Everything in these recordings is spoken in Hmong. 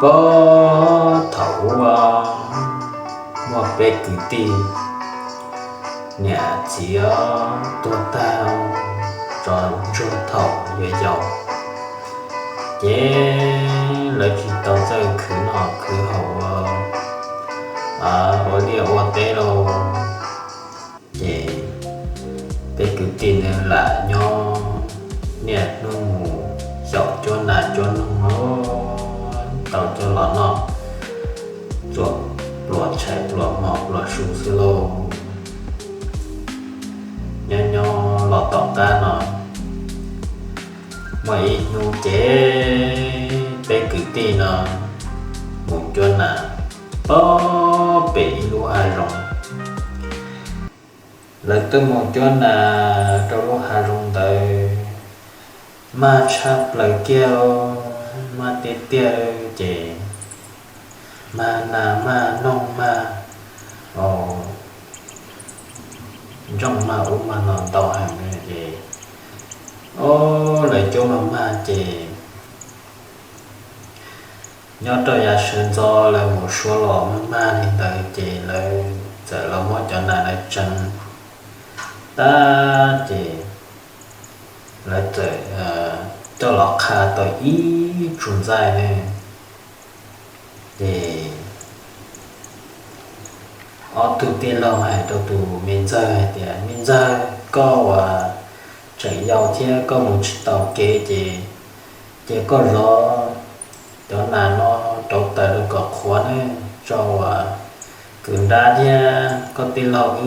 Puag thaum ub, muaj peb kwv tij niam txiv tuag tag tso ntsuag thaum yuav yau, ces lawv tsis tau txawj khwv noj khwv haus ua liaj ua teb lauj. Ces peb kwv tij ntawd lam nyob niaj hnub mus xyaum cuab nas cuab noog, tau coj los noj, tsuas pluas tshais pluas hmo pluas su xwb lauj. Nyob nyob los tom qab no, muaj ib hnub ces peb kwv tij no mus cuab nas pem ib lub hav zoov. Lawv twb mus cuab nas rau lub hav zoov ntawd, mag tshaj plaws kiag, mag tiag tiag ces mag nas mag noog mag, o, ntsooj mag ub mag no ntau heev ces, o, lawv cuab mag mag ces nyob rau yav sawv ntxov lawv mus suav los mag mag li ntawd ces lawv txawm los muab cov nas lawv tseev tag ces lawv txawm coj los qha tau ib tsuj ntxaij ne. Ces ob tug tij laug hais rau tus me ntxawg hais tias, Me ntxawg, koj uas tseem yau thiab koj mus tsis tau kev ces, ces koj zov cov nas no rauv taws rau kom qhuav nawb, tso uas kwv nrab thiab koj tij laug wb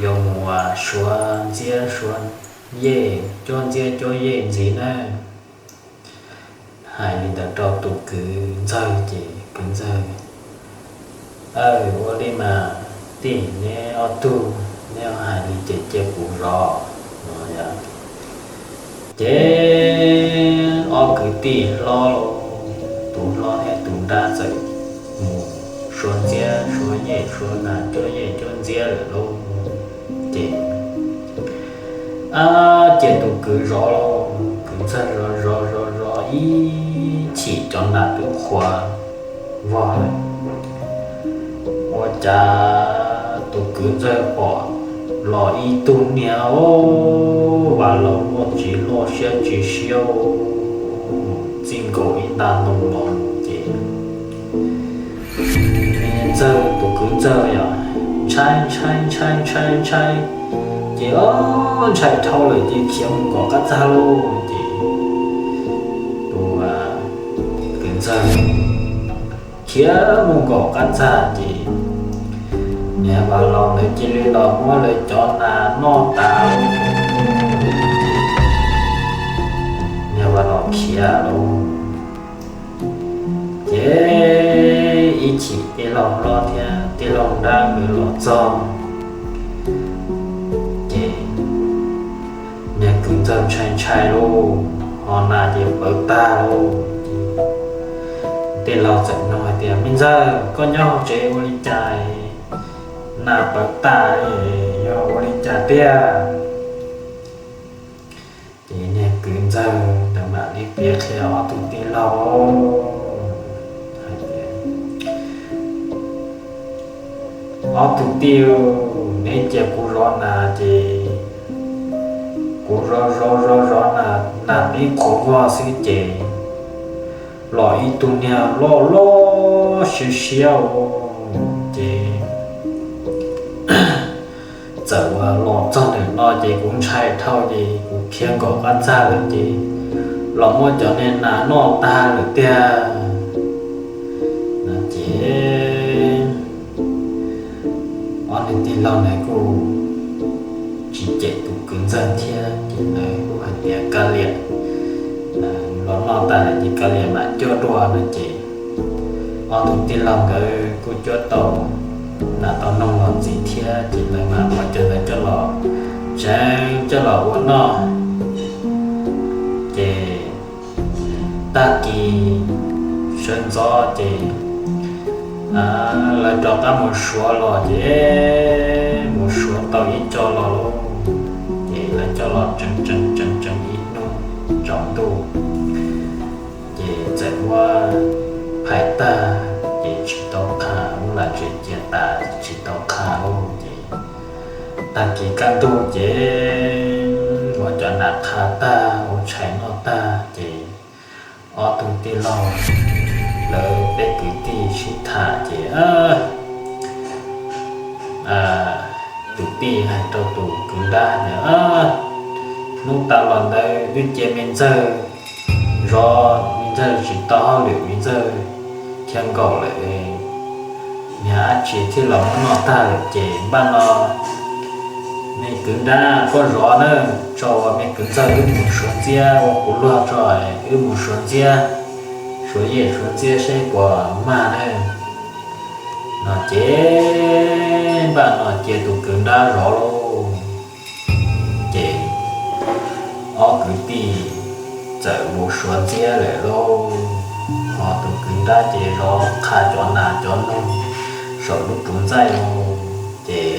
yuav mus suav ntxiab suav yej, cuab ntxiab cuab yej ntxiv nawb. Hais li ntawd rau tus kwv ntxawg ces kwv ntxawg, Aw, ua li mas tij, neb ob tug neb hais li ces cia kuv zov no. Ces ob kwv tij hlob, tus hlob thiab tus nrab txawm mus suav ntxiab suav yej, suav nas cuab yej cuab ntxiab lawm lauj. Ces, ab, ces tus kwv zov, kwv ntxawg zov zov zov zov ib chim cov nas twb qhuav vog lawm. Ua cas tus kwv ntxawg pom los ib tug niag, o, vas laus luaj tsis luaj siab tsis siab, txij nkaus ib nta ntoo los ces ntxawg, tus kwv ntxawg yog ntshai ntshai ntshai ntshai ntshai, ces, o, ntshai dhau lawm ces khiav mus nkaum qab txag lauj. Ces tus kwv ntxawg khiav mus nkaum qab txag ces niag vas laus ntawd cia li los muab lawv cov nas noj tas lauj. Niag vas laus khiav lauj. Ces ib chim tij laug hlob thiab tij laug nrab nkawd los txog, ces niag kwv ntxawg ntshai ntshai lauj, ho nas ces pawv tag lauj. Tij laug txawm nug hais tias, Me ntxawg, koj nyob hauv tsev ua li cas nas pawv tag, yog ua li cas tiag? Ces niag kwv ntxawg ntawd mam li piav qhia ob tug tij laug hais tias, Ob tug tij, neb cia kuv zov nas ces kuv zov zov zov zov nas, nas pib qhuav vog xwb ces los ib tug niag loj loj siab siab ces txawm los txog ntawm no ces kuv ntshai dhau ces kuv khiav nkaum qab txag lawm ces los muab cov niag nas noj tag lawm tiag. No ces ob niag tij laug ntawd kuj tsis cem tus kwv ntxawg thiab ces lawv kuj hais tias, Kav liam, los noj tag lawm ces kav liam mam cuab dua. No ces ob tug tij laug nkawd kuj cuab tau nas tau noog los ntxiv thiab ces lawv mam muab cov ntawd coj los tseev coj los ua noj. Ces tag kis sawv ntxov ces lawv rov qab mus suav los ces mus suav tau ib co los lauj. Ces lawv coj los tseev tseev tseev tseev ib hnub tsaus ntuj ces txawm muab hais tag ces tsis tau qha, ua lam tsev cia tas tsis tau qha lauj. Ces tag kis kaj ntug ces muab cov nas qha tag ua tshais noj tag ces ob tug tij laug lawv peb kwv tij sib tham ces tus tij hais rau tus kwv nrab tias, Hnub tas los ntawd twb cia me ntxawg zov, me ntxawg tsis tau hauj lwm, me ntxawg khiav nkaum lawm, niag dab tsi thiaj los muab noj tag lawm ces npaj no me kwv nrab koj zov na, tso uas me kwv ntxawg wb mus suav ntxiab ua kuv luag tso, wb mus suav ntxiab, suav yej suav ntxiab seb puas mag na. No ces npaj no cia tus kwv nrab zov lauj. Ces ob kwv tij txawm mus suav ntxiab lawm lauj. Ho tus kwv nrab ces zov qha cov nas cov noog saum lub tsuv ntxaij lauj. Ces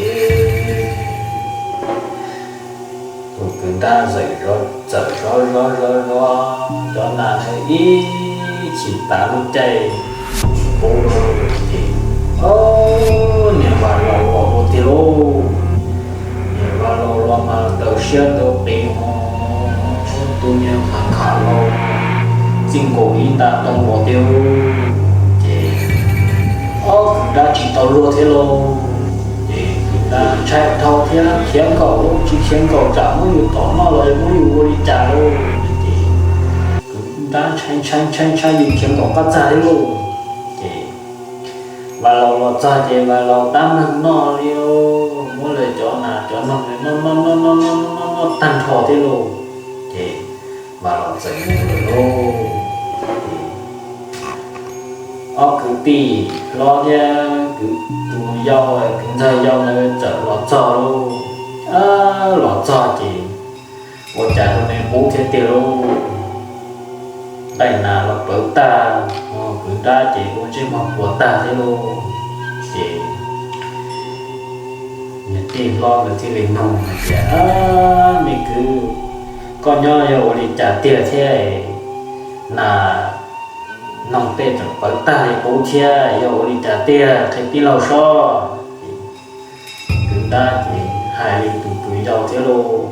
tus kwv nrab txawm zov zov zov zov cov nas ntawd ib chim tav lub caij qub lauj ces, o, niag vas laus los ua tiag lauj. Niag vas laus los mas taws siab taws qis, tus niag khav khav los txij nkaus ib nta too los tiag lauj. Ces ob kwv nrab tsis tau luag thiab lauj. Ces kwv nrab ntshai dhau thiab khiav nkaum, tsis khiav nkaum tsam muab yus tom noj los yog muab yus ua li cas lauj. Ces kwv nrab ntshai ntshai ntshai ntshai yus khiav nkaum qab txag thiab lauj. Ces vas laus los txog ces vas laus tab meeg noj li, muab lawv cov nas cov noog noj noj noj noj noj noj tag nrho thiab lauj. Ces vas laus txawm mus lawm lauj. Ob kwv tij hlob thiab kwv, tus yau, kwv ntxawg yau ntawd txawm los txog lauj. Los txog ces ua cas rau me qub thiab tiag lauj. Nqaij nas los pawv tag, kwv nrab ces ua ntsej muag puas tag thiab lauj. Ces niag tij hlob ntawd thiaj li nug hais tias, Me kwv, koj nyob yog ua li cas tiag thiab? Nas noog tej tseem pawv tag li qub thiab, yog ua li cas tiag, qhia tij laug sob. Kwv nrab ces hais li tus kwv yau thiab lauj.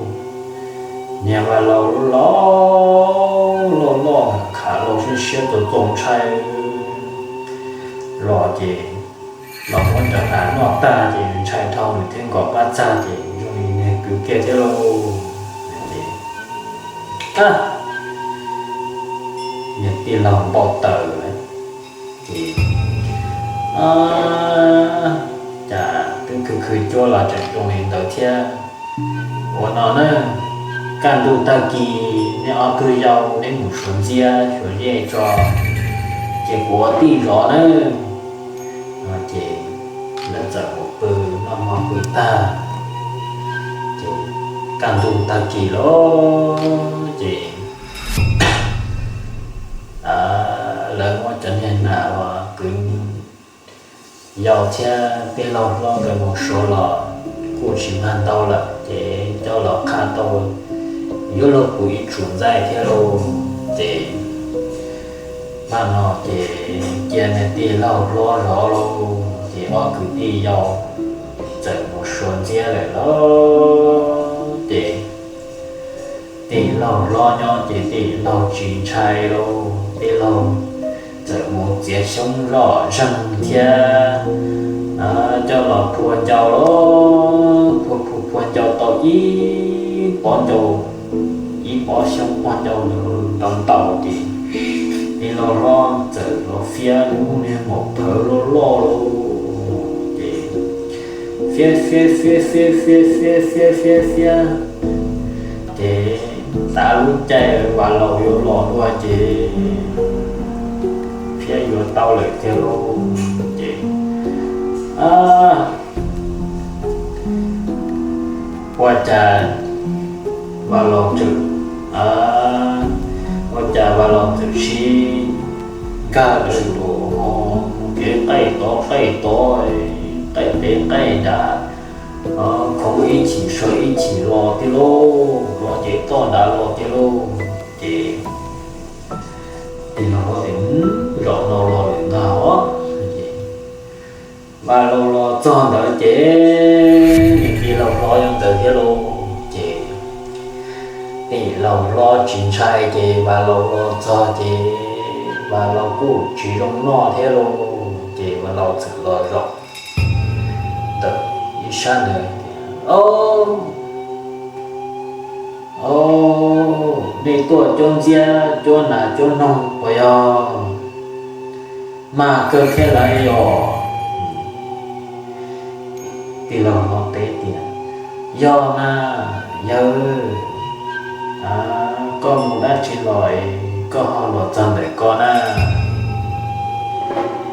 Niag vas laus loj loj, khav laus siab siab txaus txaus ntshai los ces los muab cov nas noj tag ces nws ntshai dhau nws thiaj nkaum qab txag ces zoo li niag kwv kiag thiab lauj. Ces niag tij laug npau taws lawm ces, cas twb khwv khwv cuab los tseem zoo li ntawd thiab. Ua no na, kaj ntug tag kis neb ob tug yau neb mus suav ntxiab suav zej tso, ces kuv ua tij zov nawb. No ces lawv txawm mus pw noj mov pw tag, ces kaj ntug tag kis lawm ces lawv muab cov niag nas uas kwv yau thiab tij laug hlob nkawd mus suav los kuj tsis mag ntau lawm ces coj los qha tau yuav luag pum ib tsum ntxaij thiab lauj. Ces npaj no ces cia niag tij laug hlob zov lauj, ces ob kwv tij yau txawm mus suav ntxiab lawm lauj. Ces tij laug hlob nyob ces tij laug tsis ntshai lauj, tij laug txawm mus txiav xyoob zoj zeeg thiab coj los phua ncau lauj, phua phua phua ncau tau ib pob ncau, ib pob xyoob pob ncau ntau ntau ces tij laug hlob txawm los fiab lub niag maum phawv loj loj lauj. Ces fiab fiab fiab fiab fiab fiab fiab fiab fiab, ces tav lub caij vas laus yuav los dua ces fiab yuav tau lawm tiag lauj. Ces ua cas vas laus txawm, ua cas vas laus txawm sib nkag lawm los ho mus kev qaij tod qaij tod, qaij pem qaij nrad, khoov ib chim sawv ib chim los tiag lauj, los ces toj nrad los tiag lauj. Ces tij laug hlob tias, Zaum no los lawm Vas Laus los txog ntawd ces niam tij laus hlob nyob ntawd thiab lauj. Ces niam tij laus hlob tsis ntshai ces Vas Laus los txog ces Vas Laus kuj tsis zoo noj thiab lauj. Ces Vas Laus txawm los zaum ntawm ib sab ntawd tias, Au, au, nej tuaj cuab ntxiab cuab nas cuab noog puas yog? Mag kawg thiab lauj os. Tij laug hlob teb tias, Yog na, yawg, koj mus dab tsi los es koj ho los txog ntawm ko na?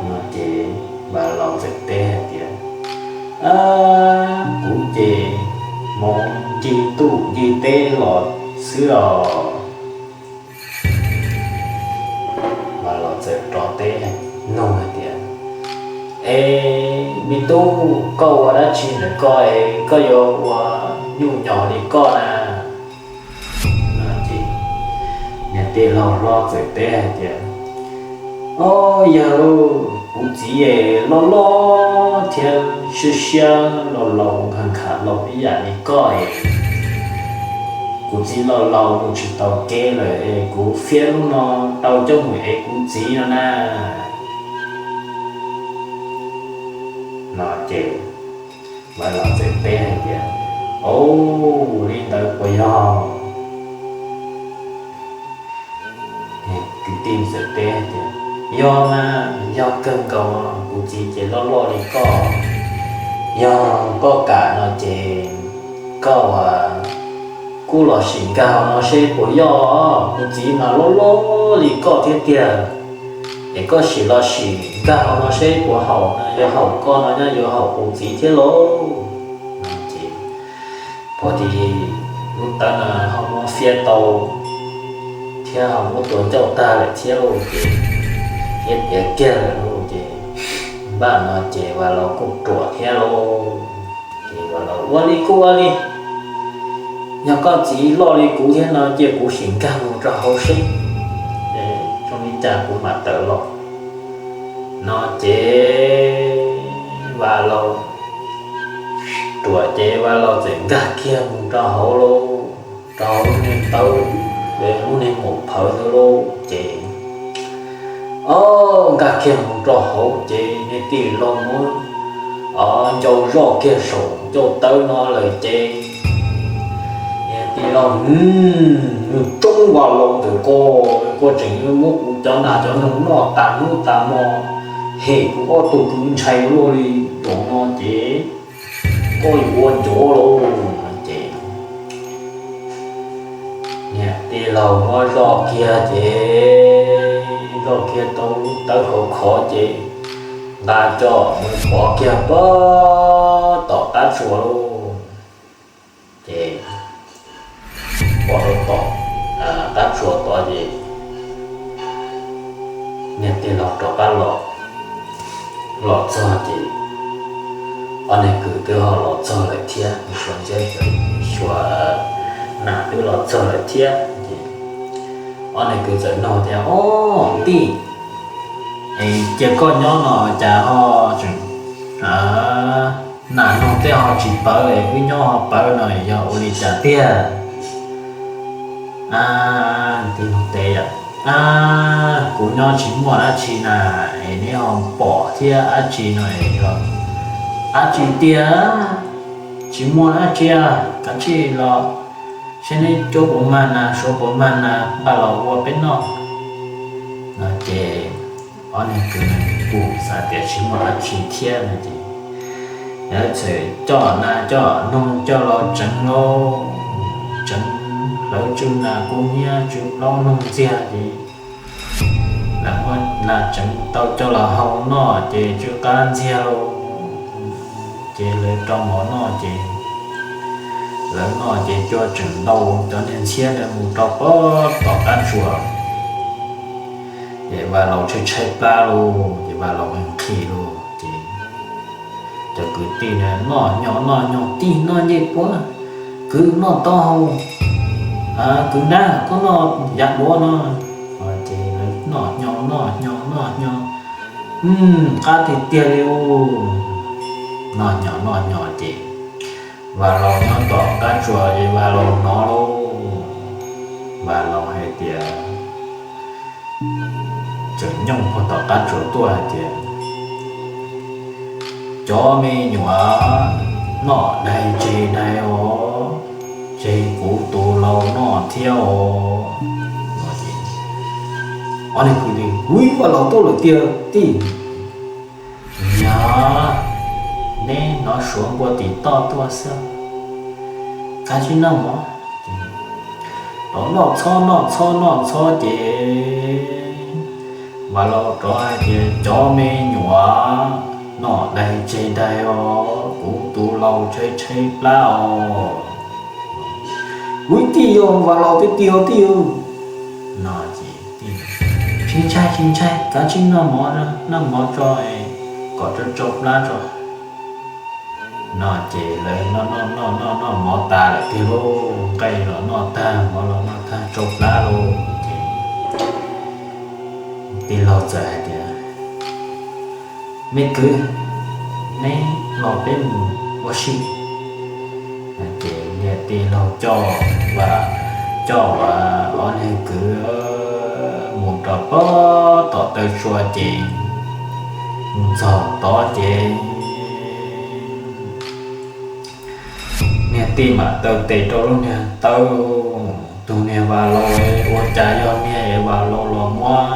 No ces Vas Laus txawm teb hais tias, Kuv ces hmoov ncig ntuj ncig teb los xwb os. Mas los txawm rov teb nug hais tias, Es me tub, koj ua dab tsi ntawm koj es koj yuav ua nyuj nyos li koj na? Ces niag tij laug hlob txawm teb hais tias, Au yawg, kuv txiv es loj loj thiab siab siab laus laus nkhav nkhav laus ib yam li koj es kuv txiv laus laus mus tsis taus kev lawm es kuv fiab lub no tau coj mus ev kuv txiv no na. No ces Vas Laus txawm teb hais tias, Au, li ntawd puas yog? Kwv tij txawm teb tias, Yog mas, yog kawg nkaus, kuv txiv ces loj loj li koj. Yog koj kam no ces koj kuj los sim nkag hauv no seb puas yog. Kuv txiv mas loj loj li koj thiab tiag, es koj sim los sim nkag hauv no seb puas haum no, yog haum koj no nyob yuav haum kuv txiv thiab lauj. Ces pom tias lub tawb no ho muab fiab tau thiab ho muab tua ncauj tag lawm thiab lauj. Ces thiab tiav kiag lawm lauj. Ces npaj no ces Vas Laus kuj ruam thiab lauj. Ces Vas Laus, Ua li kuj ua li, yog koj txiv loj li kuv thiab no cia kuv sim nkag mus rau hauv seb zoo li cas kuv mam tawm los. No ces Vas Laus ruam ces Vas Laus txawm nkag kiag mus rau hauv lauj, rau hauv lub niag tawb, lub niag maum phawv ntawd lauj. Ces o, nkag kiag mus rau hauv ces niag tij laug muab ncau zoj kiag saum ncauj tawb no lawm ces niag tij laug, Nws tsoob Vas Laus ntawm ko, koj tseem muab kuv cov nas cov noog noj tas hnub tas hmo, hem kuv ob tug kwv ntshai luaj li. Zaum no ces koj yuav ua ncov lauj. Ces niag tij laug muab zoj kiag ces zoj kiag tau lub tawb khov khov ces nqa coj mus pov kiag pag tom qab tsuas lauj. Ces pov rau tom qab tsuas tod ces niag tij laug rov qab los, los txog ces ob niag kwv twb ho los txog lawm thiab, xyuas ntxhiab xyuas nas twb los txog lawm thiab. Ces ob niag kwv txawm nug tias, Ob tij, es cia koj nyob no cas ho tseem nas noog tej ho tsis pawv es wb nyob ho pawv no yog ua li cas tiag? Tij laug teb, Ab, kuv nyob tsis muaj dab tsi na, es neb ho pom thiab dab tsi no es yog dab tsi tiag? Tsis muaj dab tsi, kav tsij los saib neb cuab puas mag nas, suav puas mag nas nqa los ua peb noj. No ces ob niag kwv kuj xav tias tsis muaj dab tsi thiab no ces lawv txawm coj nas coj noog coj los tseev lauj, tseev hlawv tsw nas kub hnyiab tsw plaub noog ntxiag ces lawv muab nas tseev tau coj los hau noj ces tsw qab ntxiag lauj. Ces lawv rau mov noj ces lawv noj ces cua tseem ntau, cov niag ntxhiab ntawd mus rau pag tom qab tsuas. Ces Vas Laus tshaib tshaib plab lauj, ces Vas Laus nqhis lauj. Ces cov kwv tij na noj nyo noj nyo, Tij, noj ncej puab, kwv, noj taub hau, kwv, nab, koj noj yav duav no. Ces lawv noj nyo noj nyo noj nyo, qab tiag tiag li lauj. Noj hnyos noj hnyos ces Vas Laus nyob tom qab tsuas ces Vas Laus hnov lauj. Vas Laus hais tias, tseem nyooj puag tom qab tsuas tuaj hais tias, cov me nyuam, noj dais tseg dais os, tseg kuv tus laus noj thiab os. Ua li, Vas Laus tuaj lawm tiag tij. Yog, neb hnov suav npua tim toj tuaj xwb, kav tsij noj mov. Los noj txhob noj txhob noj txhob ces Vas Laus rov hais tias, cov me nyuam, noj dais tseg dais os, kuv tus laus tshaib tshaib plab os. Ua tij, yog Vas Laus tiag tiag tij. No ces, tsis ntshai tsis ntshai, kav tsij noj mov, noj mov tso, kom tsau tsau plab tso. No ces lawv noj noj noj noj mov tas lawm tiag lauj, nqaij los noj tag, mov los noj tag, tsau plab lauj ces tij laug txawm hais tias, me kwv, neb los peb mus ua si. Ces niag tij laug coj, coj ob niag kwv mus rau pem tom taw tsua ces mus txog tod ces niag tij mam taw tes rau lub niag taw, tus niag Vas Laus, ua cas yog niag Vas Laus los muab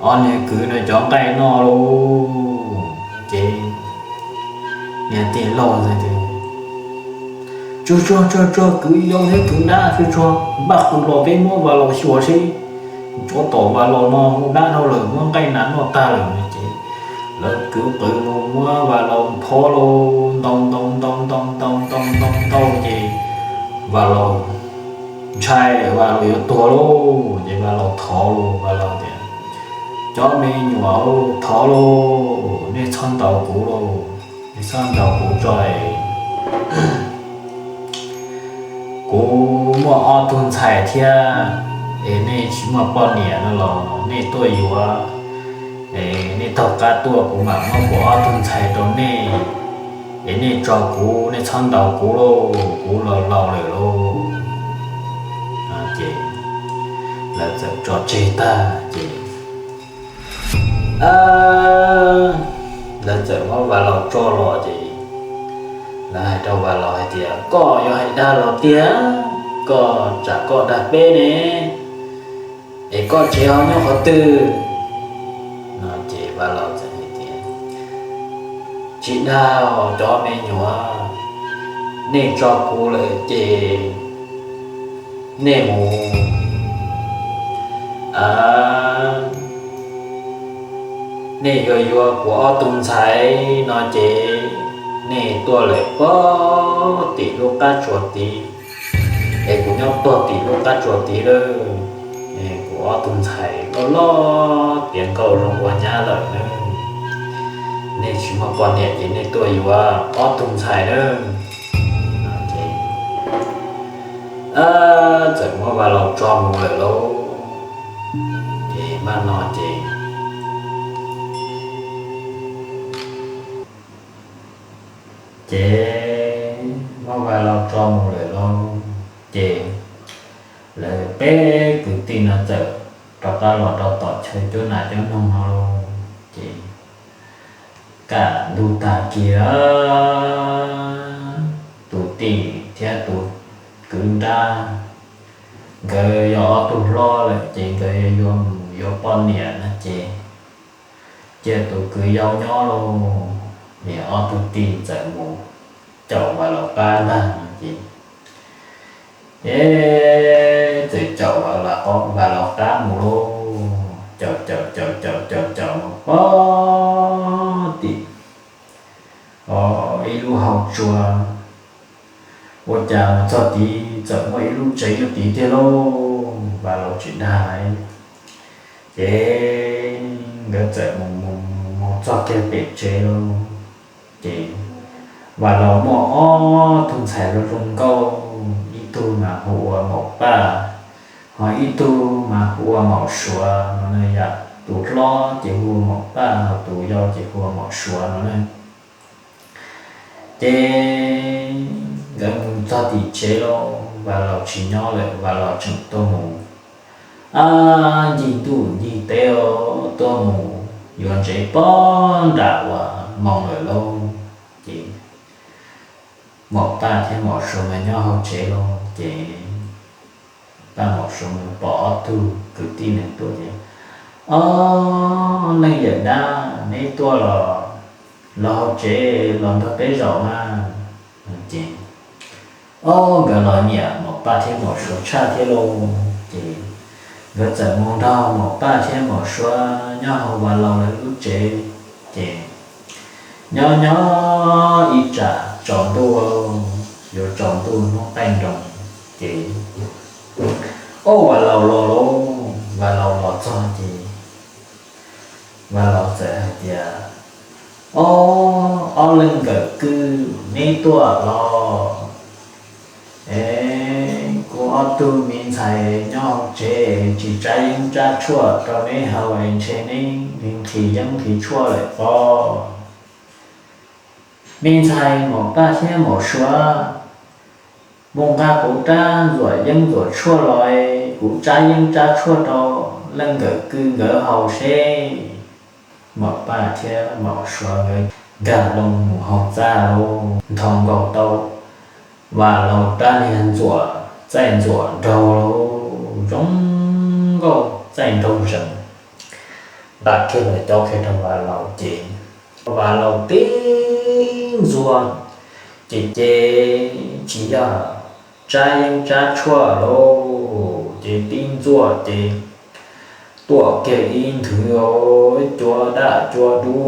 ob niag kwv no cov nqaij noj lauj. Ces niag tij laug tias, tsuag tsuag tsuag tsuag, kwv yau thiab kwv dab, tsuag tsuag, npaj qws los peb muab Vas Laus xyuas seb, tsov tom Vas Laus no hu dab dhau lawm, muab nqaij nas noj tag lawm no ces lawv kwv qws mus muab Vas Laus nthov lauj, ntaus ntaus ntaus ntaus ntaus ntaus ntaus ntaus ces Vas Laus ntshai, Vas Laus yuav tuag lauj ces Vas Laus thov lauj, Vas Laus tias, cov me nyuam, thov lauj, nej txhob ntaus kuv lauj, nej txhob ntaus kuv tso es kuv muaj ob tug ntxhais thiab, es nej tsis muaj poj niam no los nej tuaj yuav, es nej taug qab tuaj kuv mam muab kuv ob tug ntxhais rau nej, es nej tso kuv, nej txhob ntaus kuv lauj, kuv los laus lawm lauj. Ces lawv txawm tso tseg tag ces lawv txawm muab Vas Laus tso los ces lawv hais rau Vas Laus hais tias, koj yog hais dag los tiag, koj tsam koj dag peb ne, es koj tsev ho nyob qhov twg? No ces Vas Laus txawm hais tias, tsis dag os cov me nyuam, nej tso kuv lawm ces nej mus, nej yuav yuav kuv ob tug ntxhais no ces nej tuaj lawm pem tim lub qab tsuas tid, es kuv nyob pem tim lub qab tsuas tid lawm, kuv ob tug ntxhais loj loj tiav nkauj zoo ua nyab lawm na, nej tsis muaj poj niam ces nej tuaj yuav ob tug ntxhais na. Txawm muab Vas Laus tso mus lawm lauj. Ces npaj no ces, ces muab Vas Laus tso mus lawm lauj. Ces lawv peb kwv tij no txawm rov qab los rau tom chaw cuab nas cuab noog no lauj. Ces kaj ntug tag kis, tus tij thiab tus kwv nrab, nkawd yog ob tug hlob lawm ces nkawd yuav mus yuav poj niam no ces cia tus kwv yau nyob lauj. Ces ob tug tij txawm mus caum Vas Laus qab ntag no ces, ces txawm caum Vas Laus qab mus lauj. Caum caum caum caum caum caum mus pem tim ib lub hau tsua, ua cas mus txog tid txawm muaj ib lub tsev nyob tid tiag lauj. Vas Laus tsis dag, ces nkawd txawm mus mus mus txog kiag pem tsev lauj. Ces Vas Laus muaj ob tug ntxhais zoo zoo nkauj, ib tug mas hu ua Maum Paj, ho ib tug mas hu ua Maum Suav no na yom. Tus hlob ces hu ua Maum Paj, ho tus yau ces hu ua Maum Suav no na. Ces nkawd mus txog tim tsev los Vas Laus tsis nyob lawm, Vas Laus tseem tuaj mus, ab, ncig ntuj ncig teb os, tuaj mus yuav ntsev pob nram uas moo lawm lauj. Ces Maum Paj thiab Maum Suav nkawd nyob hauv tsev lauj. Ces Paj Maum Suav nkawd pom ob tug kwv tij nws tuaj ces, Ob leej yawm dab, neb tuaj los, los hauv tsev los nrog peb zaum mas. Ces ob nkawd los nyiam Maum Paj thiab Maum Suav tshaj thiab lauj. Ces nkawd txawm mus nrog Maum Paj thiab Maum Suav nyob hauv Vas Laus lawv lub tsev. Ces nyob nyob ib tsam tsaus ntuj, yuav tsaus ntuj hnub qaij nroos, ces ob Vas Laus los lauj, Vas Laus los txog ces Vas Laus txawm hais tias, Ob, ob leej nkawm kwv, neb tuaj los? Es kuv ob tug me ntxhais nyob hauv tsev tsis tsab yeeb tsab tshuaj rau neb haus es ntshe neb nqhis yeeb nqhis tshuaj lawm pob. Me ntxhais Maum Paj thiab Maum Suav, mus nqa kuv rab ntxuam yeeb ntxuam tshuaj los, kuv tsab yeeb tsab tshuaj rau leej nkawm kwv nkawd haus seb. Maum Paj thiab Maum Suav nkawd nkag loo mus hauv txaj lauj, nthos nkaus tau Vas Laus rab niag ntxuam, txaij ntxuam nraug lauj, zoo nkauj txaij nraug zees, nqa kiag los cob kiag rau Vas Laus ces Vas Laus tib ntxuag ces, ces tsis yog tsab yeeb tsab tshuaj lauj, ces tib ntxuag ces tuaj kiag ib nthwv cua daj cua dub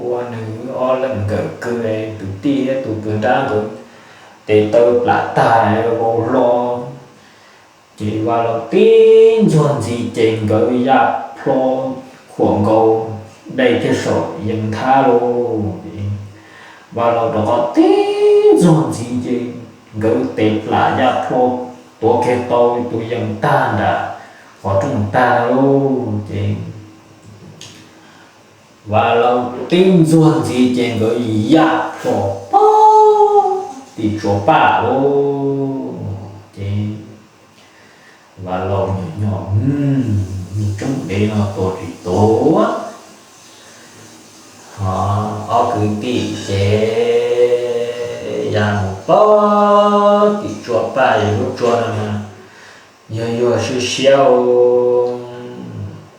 ua nws ob leej nkawm kwv, tus tij thiab tus kwv nrab nkawd tes taw plam tag vau hlo. Ces Vas Laus tib ntxuag ntxiv ces nkawd ya plho khuam nkaus dai kiag saum yees nthab lauj. Vas Laus rov qab tib ntxuag ntxiv ces nkawd tes plam ya plho tuav kiag tau tus yees tag nram qhov rooj tag lauj. Ces Vas Laus tib ntxuag ntxiv ces nkawd ya plho pob tim Tsuas Paj lauj. Ces Vas Laus nyob nyob, Niag tsob dev no tua tsis tuag. Ob kwv tij ces ya mus pob tim Tsuas Paj, yus lub tsua no mas yuag yuag siab siab,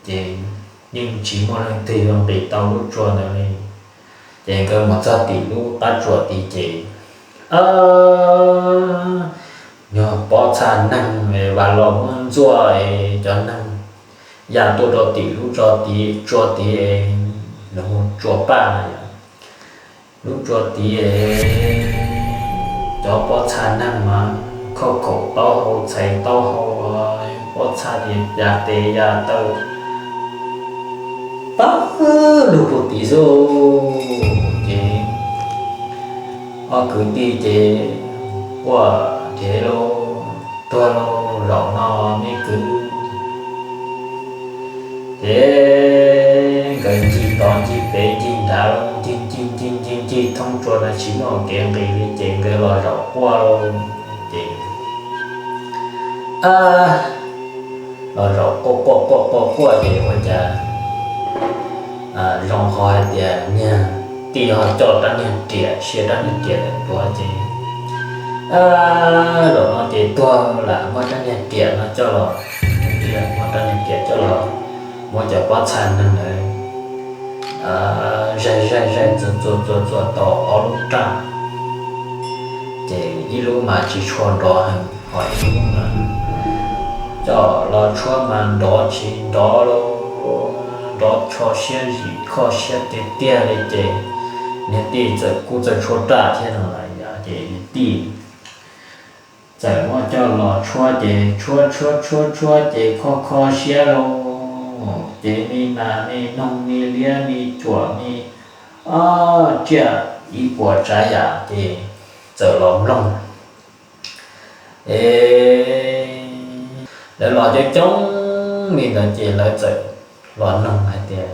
ces yeej tsis muaj leej twg yuav nqis tau lub tsua ntawd li. Ces nkawd mus txog tim lub qab tsua tid ces, yog pob txha neeg, Vas Laus muab ntxuaj es cov neeg ya tuaj rau tim lub tsua tid, tsua tid, lawv hu Tsuas Paj na yom. Lub tsua tid cov pob txha neeg mas khauj khaum taub hau txhais taub hau, pob txha ya tes ya taw pab lug puag tid xwb. Ces ob kwv tij ces quaj nrhiav lauj, tuag lauj zaum no me kwv. Ces nkawd ncig tod ncig pem ncig nrad lauj, ncig ncig ncig ncig ncig thoob tsua no tsis muaj kev nqis li ces nkawd los zaum quaj lauj. Ces los zaum quaj quaj quaj quaj quaj ces ua cas zoo qhov hais tias niag tij ho coj rab niag riam, sia rab niag riam tuav ces zaum no ces tuag lam muab rab niag riam no coj los, muab rab niag riam coj los muab cov pob txha neeg ntawd zaig zaig zaig txuas txuas txuas txuas tau ob lub raj. Ces ib lub mas tsis tshua nrov heev, ho ib lub mas coj los tshuab mas nrov tsis nrov lauj, nrov tsho siab zim kho siab tiag tiag li ces niag tij txawm kuj txawj tshuab raj thiab no lawm yom, ces niag tij txawm muab coj los tshuab ces tshuab tshuab tshuab tshuab ces kho kho siab lauj, ces me nas me noog me liab me cuam me ob tsiaj ib puas tsav yam ces txawm los mloog. Es lawv los coob coob li ntawd ces lawv txawm los noog hais tias,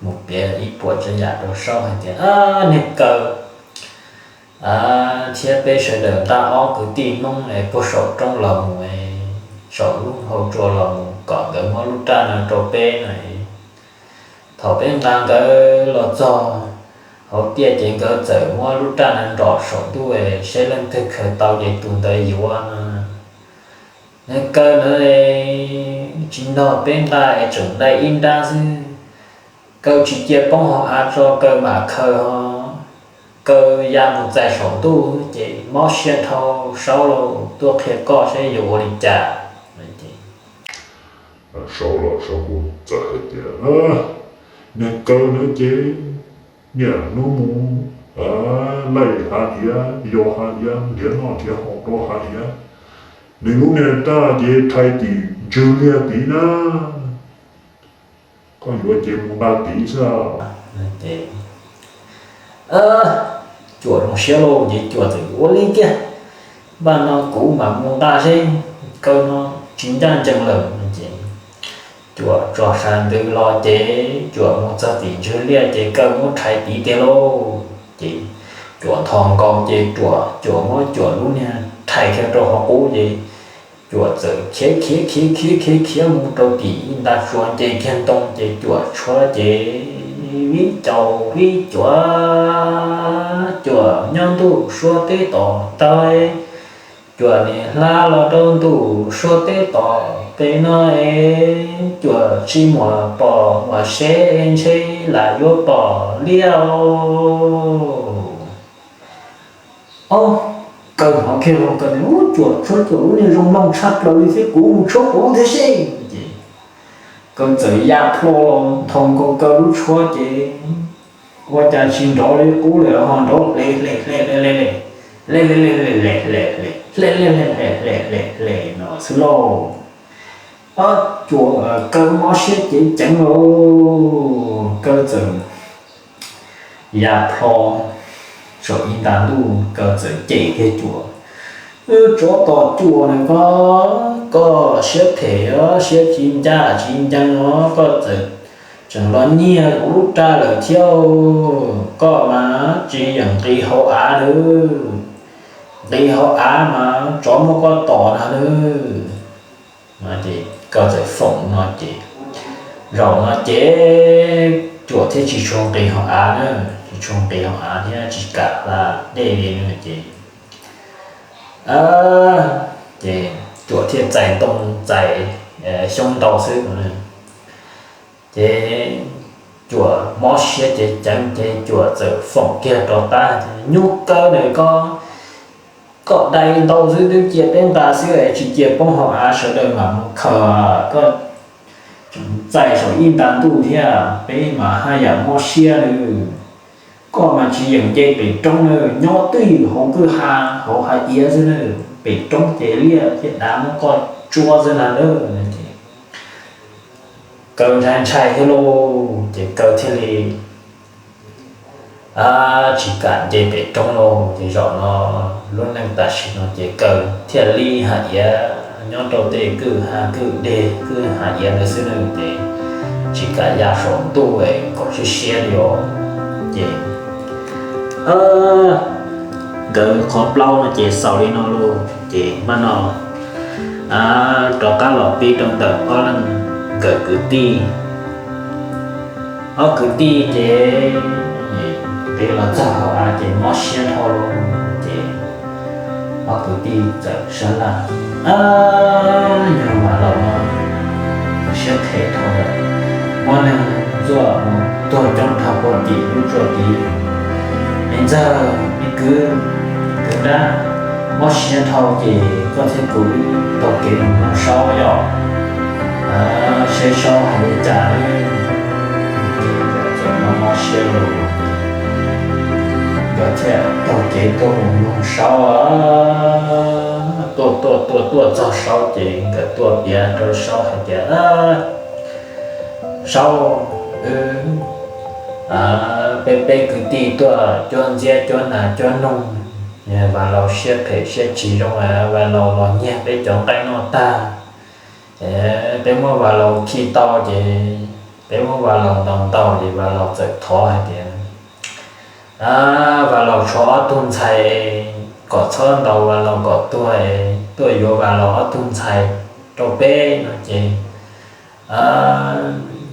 mus piav ib puas tsav yam rau Saub hais tias, Niag Kaw thiab peb sawv daws nqa ob kwv tij Hmoob es puag saum roob los mus, saum lub hau tsua los mus kom nkawd muab lub raj no rau peb no. Thaum peb nqa nkawd los txog hauv tiaj ces nkawd txawm muab lub raj no nrom saum ntuj, saib leej twg khaws tau ces tus ntawd yuav no. Niag Kaw na, tsis nrog peb nqa es tseem dai ib nrab xwb. Kaw tsis cia poob hauv av tso, Kaw mam khaws ho. Kaw ya mus txais saum ntuj ces mob siab dhau, Saub lauj, tuaj qhia koj saib yuav ua li cas. Saub los Saub kuj txawm hais tias, Niag Kaw na ces niaj hnub mus laij hav iav, yos hav iav, nrhiav noj nrhiav haus rau hav iav. Nws lub niag raj ces rhais tim ntswg liaj tid na. Koj yuav ces mus nqa tid xwb. Cuam zoo siab lauj ces Cuam txawm ua li tiag, Npaj no kuv mam mus nqa seb, Kaw no tsis ncaj ncees lawm no ces Cuam tso sas ntws los ces Cuam mus txog tim ntswg liaj ces Kaw muab rhais tid tiag lauj. Ces Cuam nthos nkaus ces Cuam muab Cuam lub niag rhais kiag rau hauv qub ces Cuam txawm khiav khiav khiav khiav khiav khiav mus rau tim ib nta tsuas nce kiag ntoo ces Cuam tshuab ces vib caus vib cuav, Cuam nyob ntuj suab teb tom tawg, Cuam niam hla los rau ntuj suab teb tom pem no es, Cuam tsis muaj pom muaj seb ntshe lam yuav pom liaj. Ob, Kaw hnov kiag los Kaw tias, Ub, Cuam tshuab Cuam lub niag zoo mloog tshaj plaws li thiab, kuv mus tshuab kuv lub thiab seb. Ces Kaw txawm ya plho los nthos nkaus Kaw lub tshuab ces ua cas tsis nrov li qub lawm ho nrov hle hle hle hle hle hle hle hle hle hle hle hle hle hle hle hle hle no xwb lauj. Ob, Cuam, Kaw mob siab ceev ceev lauj, Kaw txawm ya plho saum ib nta ntuj, Kaw txawm cem kiag Cuam, Tsov tom Cuam na koj, koj siab phem os, siab tsis ncaj tsis ncees os, koj txawm tseem los nyiag kuv lub raj lawm thiab, koj mas tsis yeem nqis hauv av lawm, nqis hauv av mas tsov muab koj tom na lawm. Ces Kaw txawm foom no ces, zaum no ces Cuam thiaj tsis tshua nqis hauv av na, tsis tshua nqis hauv av thiab tsis kam hla dej li no ces, ces Cuam thiaj txais ntoo txais xyoob ntau xwb. Ces Cuam mob siab ceev ceev ces Cuam txawm foom kiag rau qab, Nyuj Kaw na koj, koj dai ntau xwb twb cia peb nqa xwb es tsis cia poob hauv av sawv daws mam mus khaws, koj tseem txais saum ib nta ntuj thiab peb mas haj yam mob siab lawm. Koj mas tsis yeem nce pem roob na, nyob twj ywm hauv kwj ha hauv hav iav xwb na, pem roob ces liaj thiab dav muab koj tsuab xwb na lawm. Kaw ntshai ntshai thiab lauj, ces Kaw thiaj li tsis kam nce pem roob lauj. Ces zaum no lub neej tam sim no ces Kaw thiaj li haj iav nyob rau tej kwj ha kwj deg kwj ha iav ntawd xwb na, ces tsis kam ya saum ntuj kom siab siab li os. Ces nkawd qhov plaub no ces xaus li no lauj, ces hmo no rov qab los pib rau ntawm ob leeg nkawd kwv tij. Ob kwv tij ces nqis los txog hauv av ces mob siab dhau lawm ces ob kwv tij txawm sab laj, Yog Vam Laus no siab phem dhau lawm, muab neeg ntxuaj mus tuag coob dhau puag tim lub tsua tid. Me ntxawg, me kwv, kwv nrab, mob siab dhau ces koj thiab kuv taug kev mus mloog Saub yom, seb Saub hais li cas. Txawm mob mob siab los nkawd thiaj taug kev tuaj mus mloog Saub. Tuaj tuaj tuaj tuaj txog Saub ces nkawd tuaj piav rau Saub hais tias, Saub, wb peb peb kwv tij tuaj cuab ntxiab cuab nas cuab noog, Vam Laus siab phem siab tsis zoo, Vam Laus los nyiag peb cov nqaij noj tag, peb muab Vam Laus khi tau ces Peb muab Vas Laus ntaus ntaus ces Vas Laus txawm thov hais tias, Vas Laus tshuav ob tug ntxhais, kom txhob ntaus Vas Laus kom tuag, tuaj yuav Vas Laus ob tug ntxhais rau peb no ces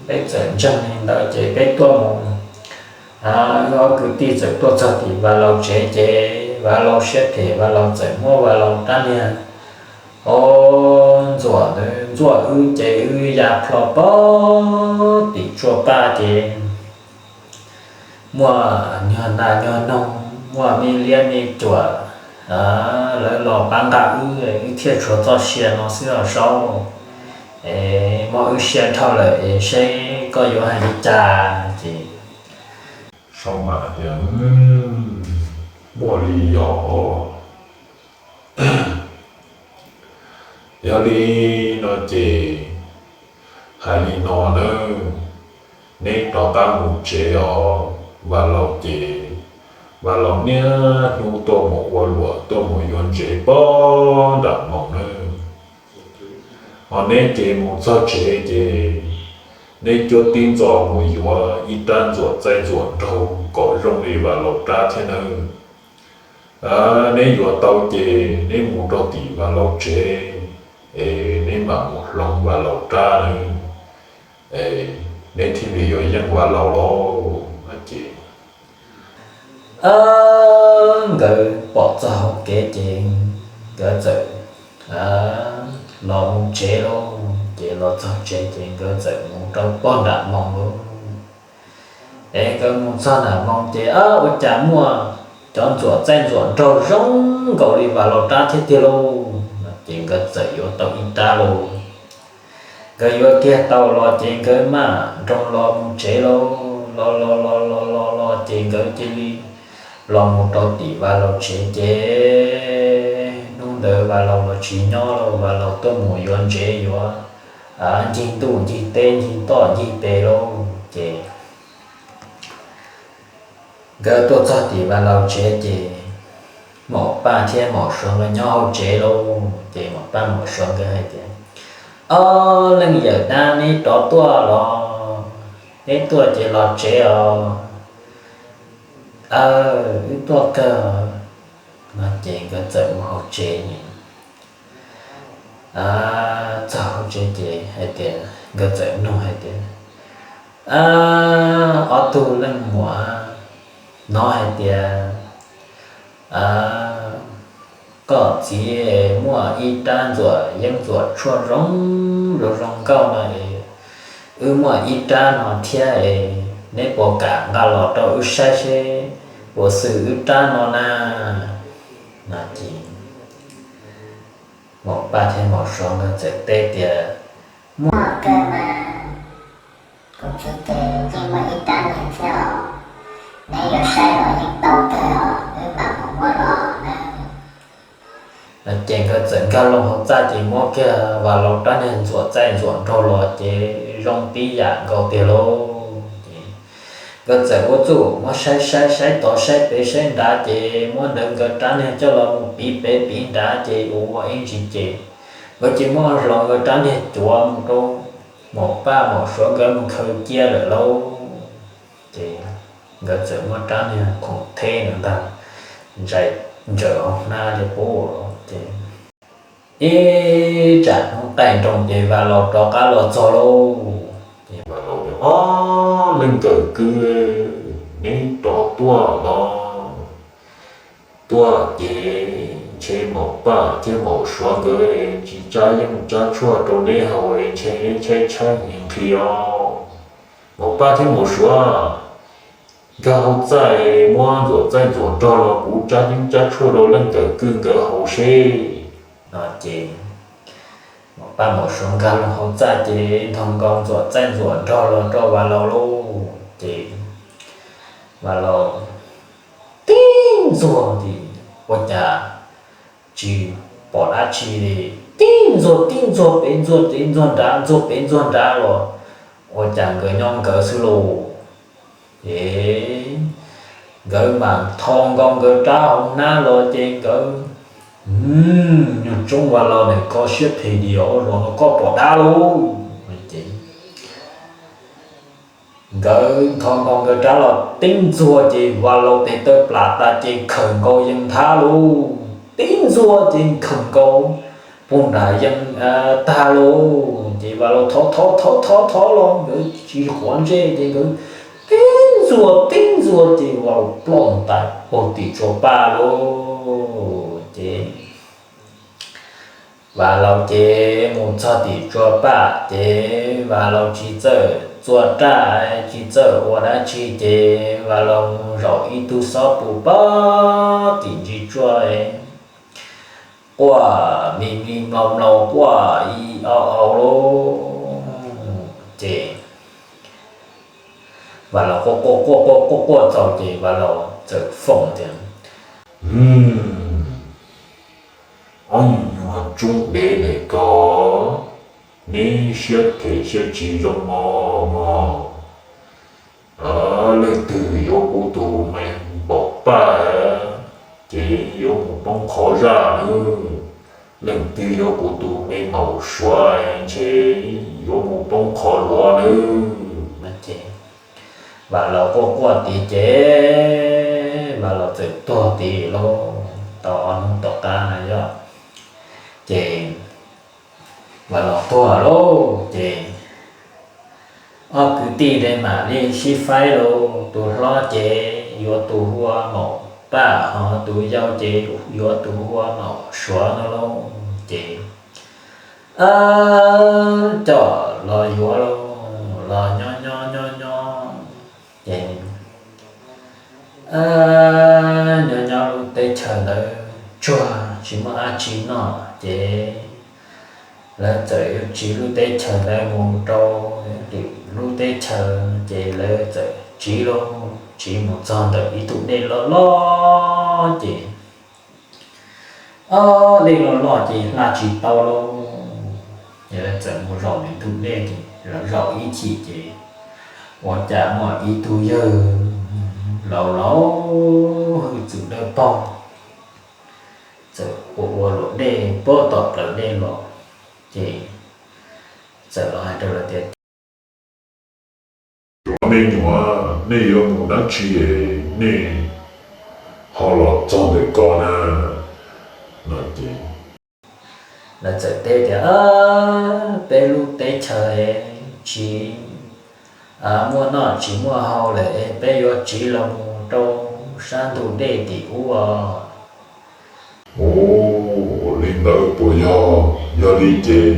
peb txawm ntseeg li ntawd ces peb tuaj mus. Wb ob kwv tij txawm tuaj txog tim Vas Laus tsev ces Vas Laus siab phem, Vas Laus txawm muab Vas Laus rab niag, o, ntxuam ntxuam wb ces wb ya plho pag tim tsuas paj ces muaj nyuag nas nyuag noog, muaj me liab me cuam, lawv los pab nqa wb, wb thiaj tshuav txoj sia no xwb os saub. Es mob wb siab dhau lawm es seb koj yuav hais li cas? Ces saub mam tias, Muaj li os. Yog li no ces hais li no nawb, neb rov qab mus tsev os. Vas Laus ces Vas Laus niaj hnub tuaj mus ua luam tuaj mus yuav ntsev pog nram moos nawb. Ho neb ces mus txog tsev ces neb cuab tib ntxo mus yuav ib rab ntxuam txaij ntxuam nraug kom zoo li Vas Laus rab thiab nawb. Neb yuav tau ces neb mus rau tim Vas Laus tsev es neb mam mus hloov Vas Laus rab nawb, neb thiaj li yuav yeej Vas Laus lauj. Ces nkawd pom txog hauv kev ces nkawd txawm los mus tsev lauj. Ces los txog tsev ces nkawd txawm mus rau pog nram moos lauj. Es nkawd mus txog nram moos ces ua cas muaj cov ntxuam txaij ntxuam nraug zoo nkaus li Vas Laus rab thiab tiag lauj. Ces nkawd txawm yuav tau ib rab lauj. Nkawd yuav kiag tau los ces nkawd mam nroo los mus tsev lauj. Los los los los los los ces nkawd cia li los mus rau tim Vas Laus tsev ces hnub ntawd Vas Laus los tsis nyob lauj. Vas Laus tuaj mus yuav ntsev yuav ncig ntuj ncig teb ncig toj ncig tes lauj. Ces nkawd tuaj txog tim Vas Laus tsev ces Maum Paj thiab Maum Suav nkawd nyob hauv tsev lauj. Ces Maum Paj Maum Suav nkawd hais tias, Ob leej yawm dab, neb rov tuaj los? Neb tuaj ces los tsev os. Aw, wb tuaj kawg. No ces nkawd txawm mus hauv tsev. Txog hauv tsev ces hais tias, nkawd txawm nug hais tias, Ob tug leej muam, hnov hais tias koj txiv muaj ib rab ntxuam yeeb ntxuam tshuaj zoo zoo zoo nkauj no es wb muaj ib rab no thiab es neb puas kam nqa los rau wb saib seb puas xws wb rab no na? No ces Maum Paj thiab Maum Suav nkawd txawm teb tias, Muaj kawg mas, kuv txiv ces yeej muaj ib rab no thiab os, neb yuav saib los yeej tau kawg os, wb mam mus muab los na. Ces nkawd txawm nkag loo hauv txaj ces muab kiag Vas Laus rab niag ntxuam txaij ntxuam nraug los ces zoo tib yam nkaus tiag lauj. Ces nkawd txawm ua txuj muab saib saib saib tod saib pem saib nrad ces muab ntawd nkawd rab niag coj los mus piv pem piv nrad ces ua ua ib ntsis ces nkawd ces muab hloov nkawd rab niag cuav mus rau Maum Paj Maum Suav nkawd mus khaws cia lawm lauj. Ces nkawd txawm muab rab niag khoom theb ntawd ntag, ntsawm hauv hnab li qub. Ces ib tsam hnub qaij nroos ces Vas Laus rov qab los txog lauj. Ces Vas Laus tias, Ob leej nkawm kwv, neb rov tuaj los? Tuaj ces ntshe Maum Paj thiab Maum Suav nkawd tsis tsab yeeb tsab tshuaj rau neb haus es ntshe neb tshaib tshaib nqhis nqhis os. Maum Paj thiab Maum Suav, nkag hauv txaj muab ntxuam txaij ntxuam nraug los kuv tsab yeeb tsab tshuaj rau leej nkawm kwv nkawd haus seb. No ces Maum Paj Maum Suav nkag loo hauv txaj ces nthos nkaus ntxuam txaij ntxuam nraug los rau Vas Laus lauj. Ces Vas Laus tib ntxuag ces ua cas tsis pom dab tsi li, tib ntxuag tib ntxuag pem ntxuag pem ntxuag nrad ntxuag pem ntxuag nrad los ua cas nkawd nyob nkawd xwb lauj. Ces nkawd mam tho nkaus nkawd rab hauv hnab los ces nkawd, Nyuag tsoob Vas Laus, nim koj siab phem diam los no koj pom dab lauj. Ces Nkawd nthos nkaus nkawd rab los tib ntxuag ces Vas Laus tes taw plam tas ces khawm nkaus yees nthab lauj. Tib ntxuag ces khawm nkaus puag nram yees tag lauj. Ces Vas Laus thov thov thov thov thov los nkawd tsis quav ntsej ces nkawd tib ntxuag tib ntxuag ces Vas Laus ploj ntais puag tim tsua paj lauj. Ces Vas Laus ces mus txog tim tsua paj ces Vas Laus tsis txawj txua raj tsis txawj ua dab tsi ces Vas Laus mus zaum ib tug xob pus pag tim ntsis tsua quaj mi mi mlau mlau quaj ib au au lauj. Ces Vas Laus quaj quaj quaj quaj quaj quaj txaus ces Vas Laus txawm foom tias, Ob nyuag nyuag tsoob dev ntawm ko, neb siab phem siab tsis zoo mog mog. Leej twg yuav kuv tus me npaum paj, ces yuav mus poob qhov zaj nawb. Leej twg yuav kuv tus me maum suav ntshe yuav mus poob qhov luav nawb. Ces Vas Laus quaj quaj tid ces Vas Laus txawm tuag tid lauj. Tau ob hnub tom qab na yog, ces Vas Laus tuag lauj ces ob kwv tij ntawd mam li sib faib lauj. Tus hlob ces yuav tus hu ua maum paj, ho tus yau ces yuav tus hu ua maum suav no lauj. Ces coj los yuav lauj, los nyob nyob nyob nyob ces nyob nyob lub teb chaws ntawd tsuag tsis muaj dab tsi noj ces lawv txawm yuav tsiv lub teb chaws ntawd mus rau lwm lub teb chaws ces lawv txawm tsiv lauj, tsiv mus txog ntawm ib tug dej loj loj ces ob dej loj loj ces hla tsis tau lauj. Ces lawv txawm mus zaum ntawm ib tug dej ces zaum ib chim ces ua cas muaj ib tug yawg laus laus hwj txwm dawb paug txawm ua ua luam dej puag tom plawv dej los ces txawm los hais rau lawv tias, Cov me nyuam, nej yuav mus dab tsi nej ho los txog ntawm ko na? No ces lawv txawm teb tias, Peb lub teb chaws tsis muaj noj tsis muaj haus lawm es peb yuav tsiv los mus rau sab ntug dej tim ub os. Ua li ntawd puas yog? Yog li ces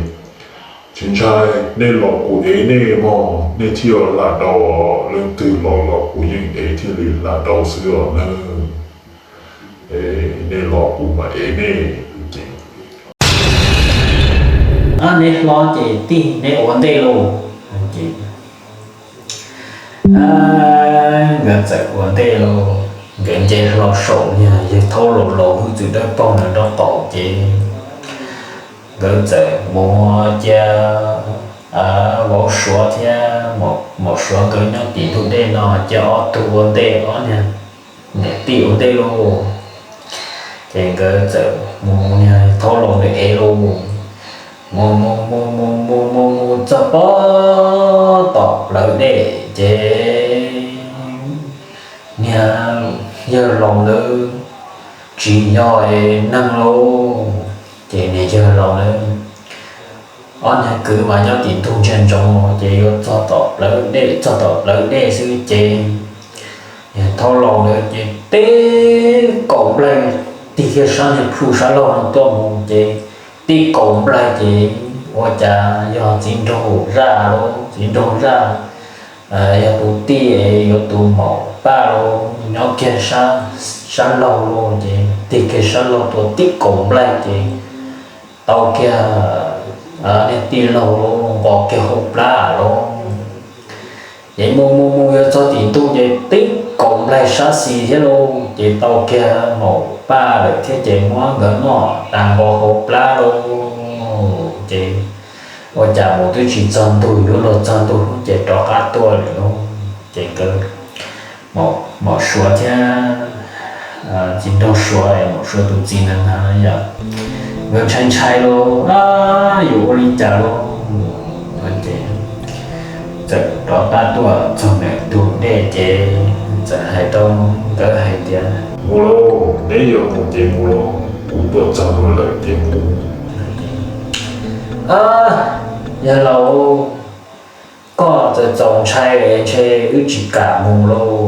tsis ntshai, nej los kuv ev nej mog, nej thiaj lam dau. Leej twg los los kuv yeej ev thiaj li lam dau xwb os nawb. Nej los kuv mam ev nej. Ces neb hlob ces tig neb ua ntej lauj. Nkawd txawm ua ntej lauj, nkawd nce hlo saum niag yawg thaub laus laus hwj txwm dawb paug ntawd nraub qaum ces nkawd txawm mus cia vauv suav thiab maum suav nkawd nyob tim ntug dej no cia ob tug ua ntej, ob niag niam tij ua ntej lauj. Ces nkawd txawm mus niag thaub laus ntawd ev lauj, mus mus mus mus mus mus mus txog puag tom plawv dej ces niag yawg laus ntawd tsis yog neeg lauj. Ces niag yawg laus ntawd, ob niag kwv mas nyob tim ntug ntsia ntsoov ces yuav txog tom plawv dej, txog tom plawv dej xwb ces niag thaub laus ntawd ces tib kaum nplaig tig kiag sab niag plhu sab laug no tuaj mus ces tib kaum nplaig ces ua cas yog txiv nraug zaj lauj, txiv nraug zaj yog tus tij yuav tus maum paj lauj, nyob kiag sab laug lauj ces tig kiag sab laug tuaj tib kaum nplaig ces tau kiag niag tij laug lauj, nqos kiag hauv plab lauj. Ces mus mus mus yuav txog tim ntuj ces tib kaum nplaig sab xis thiab lauj, ces tau kiag maum paj lawm thiab ces muab nkawd noj tas nqos hauv plab lauj. Ces ua cas mus twb tsis txog ntug, yuav luag txog ntug ces rov qab tuaj lawm lauj. Ces nkawd, maum suav thiab txiv nraug suav, maum suav tus txiv ntawd na yom, nkawd ntshai ntshai lauj, yus ua li cas lauj. Ces Txawm rov qab tuaj txog ntawm ntug dej ces txawm hais rau nkawd hais tias, Mus lauj, neb yuav mus ces mus lauj, kuv tuaj txog lawm ces mus. Yawg laus, koj txawm txaus ntshai ntshe wb tsis kam mus lauj.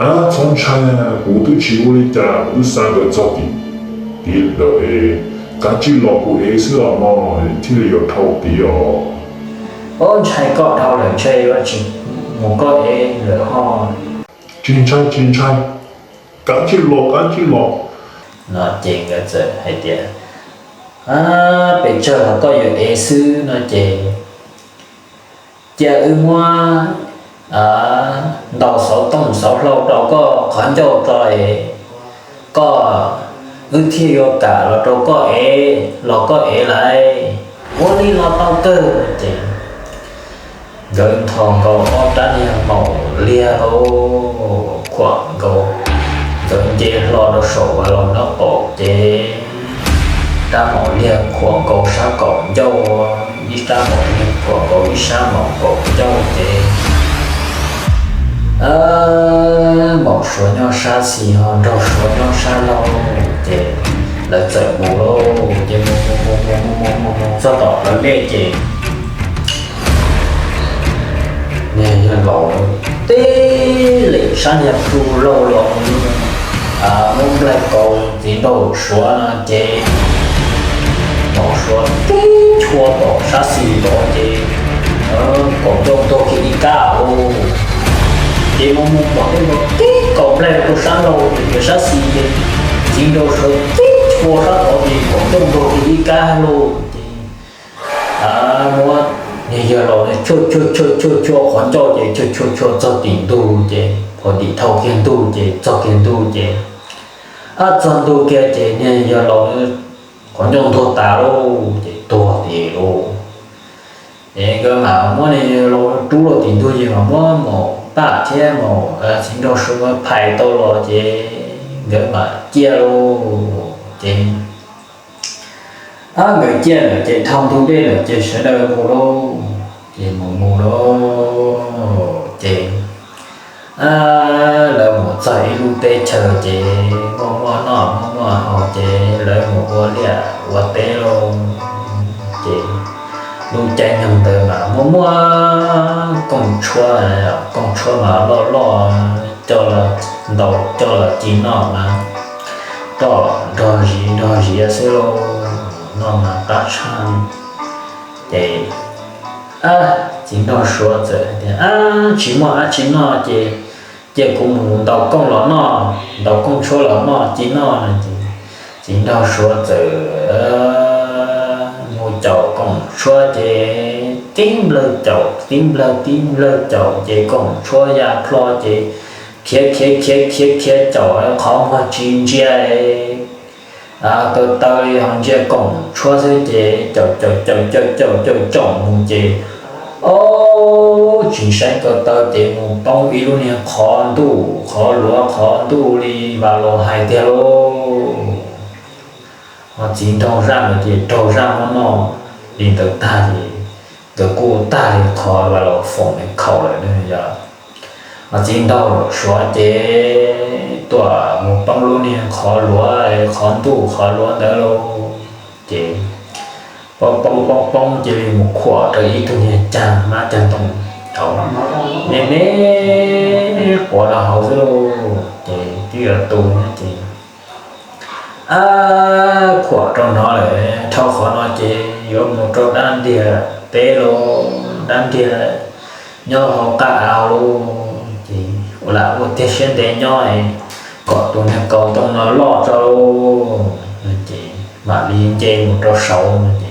Txhob ntshai, kuv twb tsis ua li cas, kuv twb xa nkawd txog tim tid lawm es kav tsij los kuv ev xwb os, thiaj li yuav dhau tid os. Ob, ntshai koj dhau lawm ntshe yuav tsis mus koj ev lawm ho. Tsis ntshai, tsis ntshai, kav tsij los, kav tsij los. No ces nkawd txawm hais tias, Pes tsawg los koj yuav ev xwb no ces cia wb muab ntau xauv tooj xauv hlau rau koj qhov ncauj tso es koj, wb thiaj yuav kam los rau koj ev, los koj ev lawm. Ua li los tau kawg. Ces nkawd nthos nkaus ob rab niag maum liag lauj, khuam nkaus, nkawd nce hlo rau saum Vas Laus nraub qaum ces rab maum liag khuam nkaus sab kaum ncauj, ib rab maum liag khuam nkaus ib sab maum kaum ncauj ces maum suav nyob sab xis ho nraug suav nyob sab laug. Ces lawv txawm mus lauj, ces mus mus mus mus mus mus mus txog tom plawv dej ces niag yawg laus tib lees sab niag plhu laug los muab nplaig kaus txiv nraug suav no ces maum suav tib chua tom sab xis tod ces kaus ncauj ntog kiag ib kab lauj. Ces mus mus pom tej no tib kaus nplaig rau sab laug ces sab xis ces txiv nraug suav tib chua sab tod ces kaus ncauj ntog kiag ib kab lauj. Ces muab niag yawg laus chua chua chua chua chua qhov ncauj ces chua chua chua txog tim ntug ces phom ntim thau kiag ntug ces txog kiag ntug ces, ab, txog ntug kiag ces niag yawg laus qhov ncauj ntuag tas lauj ces tuag tiag lauj. Ces nkawd mam muab niag yawg laus rub los tim ntug ces mam muab maum paj thiab maum txiv nraug suav phais tau los ces nkawd mam ciaj lauj. Ces, ab, nkawd ciaj lawm ces dhau ntug dej lawm ces sawv daws mus lauj. Ces mus mus lauj ces, ab, lawv mus txog ib lub teb chaws ces muaj muaj noj muaj muaj haus ces lawv mus ua liaj ua teb lauj. Ces lub caij nyoog ntawd mas muaj muaj kooj tshuab, kooj tshuab mas loj loj, coj los ntaus coj los ci noj mas roj nrog zis nrog ziav xwb lauj, noj mas qab tshaj. Ces, ab, txiv nraug suav txawm hais tias, Ab, tsis muaj dab tsi noj ces cia kuv mus ntaus kooj los noj, ntaus kooj tshuab los noj ci noj no ces txiv nraug suav txawm mus caum koom tshuab ces tib nplawg caum tib nplawg tib nplawg caum ces koom tshuab ya plho ces khiav khiav khiav khiav khiav caum qhov muag tsis ntsia ko taw li ho ntsia koom tshuab xwb ces caum caum caum caum caum caum caum mus ces, ob, tsis saib ko taw ces mus poob ib lub niag qhov ntuj qhov luav qhov ntuj li Vas Laus hais tiag lauj. Ho txiv nraug zaj ntawd ces raug zaj muab noj li ntawd tag ces nkawd kuj tag li qhov Vas Laus foom khaum lawm yog. Ho txiv nraug suav ces tuaj mus poob lub niag qhov luav qhov ntuj qhov luav ntawd lauj. Ces poob poob poob poob cia li mus khuam rau ib tug niag cag mab cag ntoo thaum me me quav rau hauv xwb lauj. Ces twb yuav tu ces, ab, khuam rau no lawm dhau qhov no ces yuav mus rau dab ntiag teb lauj, dab ntiag nyob hauv qab av lauj. Ces ua lam ua tiag siab ntev nyob kom tus niag kaus ntoo no loj tso lauj. Ces mam li nce mus rau saud no ces,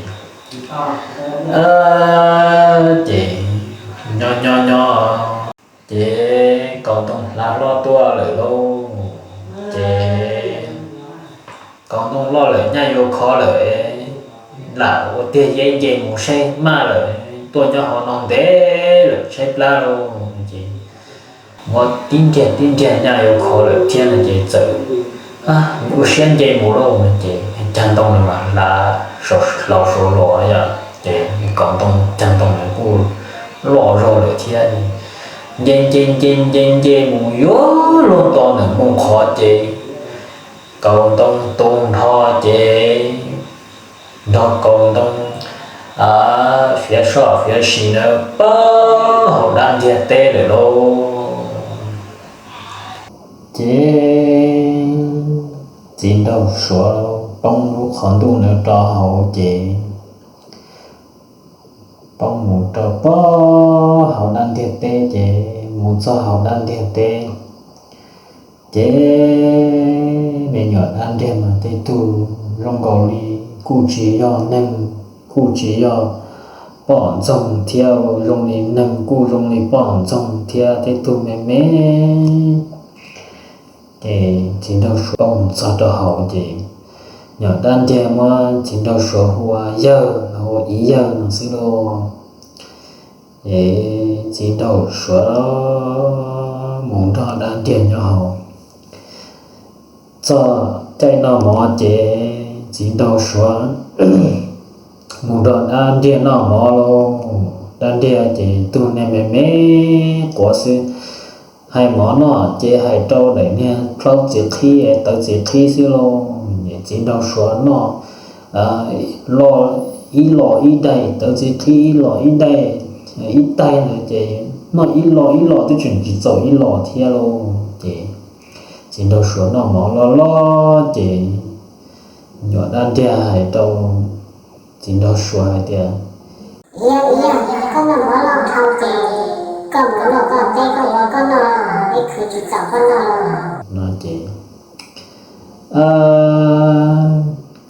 ces nyob nyob nyob ces kaus ntoo hla hlob tuaj lawm lauj. Ces kaus ntoo loj lawm nyaj yuav khov lawm, lam ua tiag yeb nce mus saib maj lawm, tuaj nyob hauv no ntev lawm saib plab lauj. Ces muab tib ntiag tib ntiag nyaj yuav khov lawm thiab no ces txawm ua siab nce mus lauj no ces cag ntoo no mas hla hlau saud los yom, ces kaus ntoo cag ntoo no kuj loj zog lawm thiab. Nce nce nce nce nce mus yuav luag to ntawm mus qhov ces kaus ntoo tu nrho ces nrog kaus ntoo fiav soj fiav sis na pab hauv dab ntiag teb lawm lauj. Ces txiv nraug suav poob lub qhov ntuj na rau hauv ces poob mus rau pab hauv dab ntiag teb ces mus txog hauv dab ntiag teb ces me nyuam dab ntiag mas tej tug zoo nkaus li kuj tsis yog neeg kuj tsis yog poj ntxoog thiab, zoo li neeg kuj zoo li poj ntxoog thiab, tej tug me me ces txiv nraug suav poob mus txog rau hauv ces nyuam dab ntiag muab txiv nraug suav hu ua yawg, hu ua ib yawg no xwb lauj. Ces txiv nraug suav mus nrog dab ntiag nyob hauv. Txog caij noj mov ces txiv nraug suav mus nrog dab ntiag noj mov lauj. Dab ntiag ces tug niag me me quav xwb, hais mov noj ces hais rau daim niag plaub txiv qhib tawv txiv qhib xwb lauj. Ces txiv nraug suav noj ib los ib daim, tawv txiv qhib ib los ib daim, ib taig ntawd ces noj ib los ib los twb tseem tsis txaus ib los thiab lauj. Ces txiv nraug suav noj mov loj loj ces nyuam dab ntiag hais rau txiv nraug suav hais tias, Yog koj noj mov loj dhau ces koj mus noj koj teb koj ua koj noj, peb khwv tsis txaus koj noj no ces,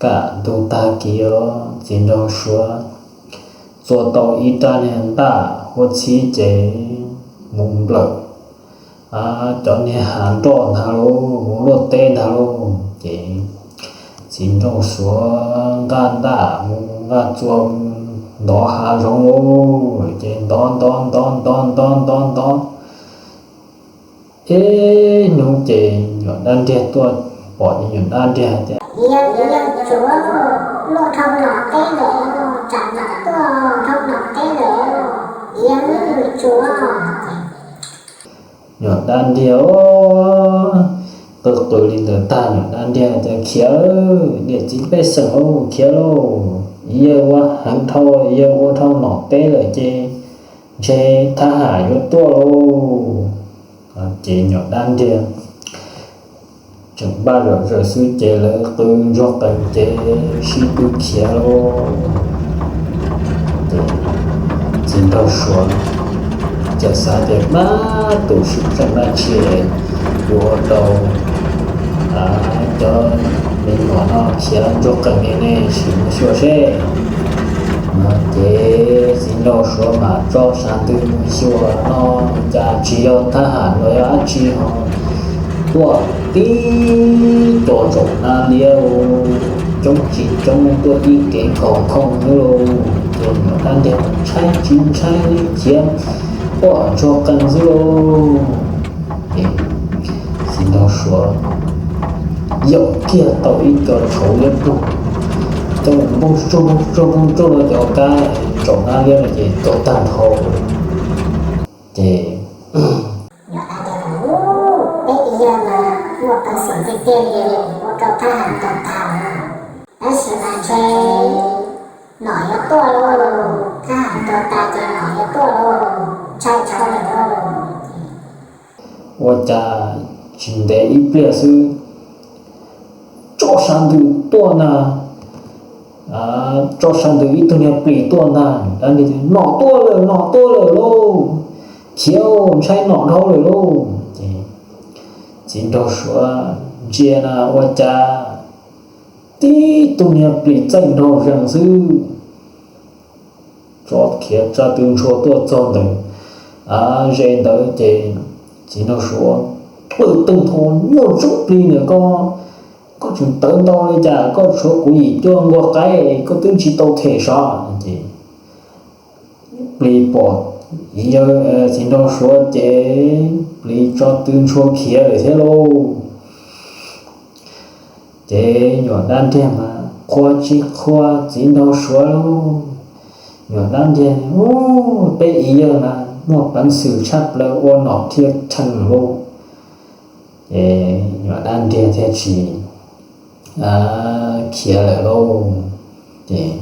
kam ntug tag kis os txiv nraug suav txua tau ib rab niag ntaj huab txhib ces mus nplawm cov niag hav nroj ntag lauj, mus luaj teb ntag lauj. Ces txiv nraug suav nqa ntaj mus nqa txua mus ntov hav zoov lauj. Ces ntov ntov ntov ntov ntov ntov ntov ib hnub ces nyuam dab ntiag tuaj pom ces nyuam dab ntiag tias, Yog, yog tsuav luaj dhau nom teb lawm, tsam nom tuaj dhau nom teb lawm, yog tsuav. Nyuam dab ntiag qw qw li ntawd tag nyuam dab ntiag tias, Khiav, niam txiv pej xeem lauj, khiav lauj, yawg ua heev dhau, yawg ua dhau nom teb lawm ces ntshe thab ham yuav tuaj lauj. Ces nyuam dab ntiag tseem npaj zom zaws xwb ces lawv qw ntsuag qees ces sib tw khiav lauj. Ces txiv nraug suav txawm xav tias, Mab, tus sib tseem dab tsi yuav ua rau cov me nyuam no khiav ntsuag qees li ne, sim mus xyuas seb. No ces txiv nraug suav mam tso sab ntws mus xyuas no cas tsis yog thab ham los yog dab tsi ho tuaj tib co tsaum nab liab coob tsis coob tuaj ib kev nkhaus nkhooj xwb lauj. Ces nyuam dab ntiag ntshai tsis ntshai li khiav pom ntsuag qees xwb lauj. Ces txiv nraug suav yaum kiag tau ib co tshauv liab ploog coj mus npog tsuag npog tsuag npog tsuag rau cov kab tsaum nab liab no ces tuag tag nrho. Ces peb yawg mas muaj peev xwm tiag tiag li, ua rau thab ham tuag tas lawm. Tab sis mas ntshe nom yuav tuaj lauj, thab ham tuag tas ces nom yuav tuaj lauj, ntshai tshaj li lauj. Ua cas tsis ntev ib pliag xwb, tso sab ntws tuaj ntag, tso sab ntws ib tug niag plis tuaj ntag. Dab ntiag, Nom tuaj lawm, nom tuaj lawm lauj, khiav, ntshai nom dhau lawm lauj. Ces txiv nraug suav ntsia na ua cas tib tug niag plis txaij nraug zees xwb. Tso khiav tsa tw ntshua tuaj txog ntawm ze ntawd ces txiv nraug suav qw teej nthua, Nyuaj tsob plis niam, koj, koj tseem tawv ntau li cas, koj tshuav kuv yim cuaj nkuaj qaib koj twb tsis tau them sav. Ces plis pom txiv nraug suav ces plis tso tw ntshua khiav lawm thiab lauj. Ces nyuam dab ntiag mas qhuas tsis qhuas txiv nraug suav lauj, Nyuam dab ntiag, u, peb ib yawg na muaj peev xwm tshaj plaws ua nom thiaj tsheej lauj. Ces nyuam dab ntiag thiaj tsis khiav lawm lauj. Ces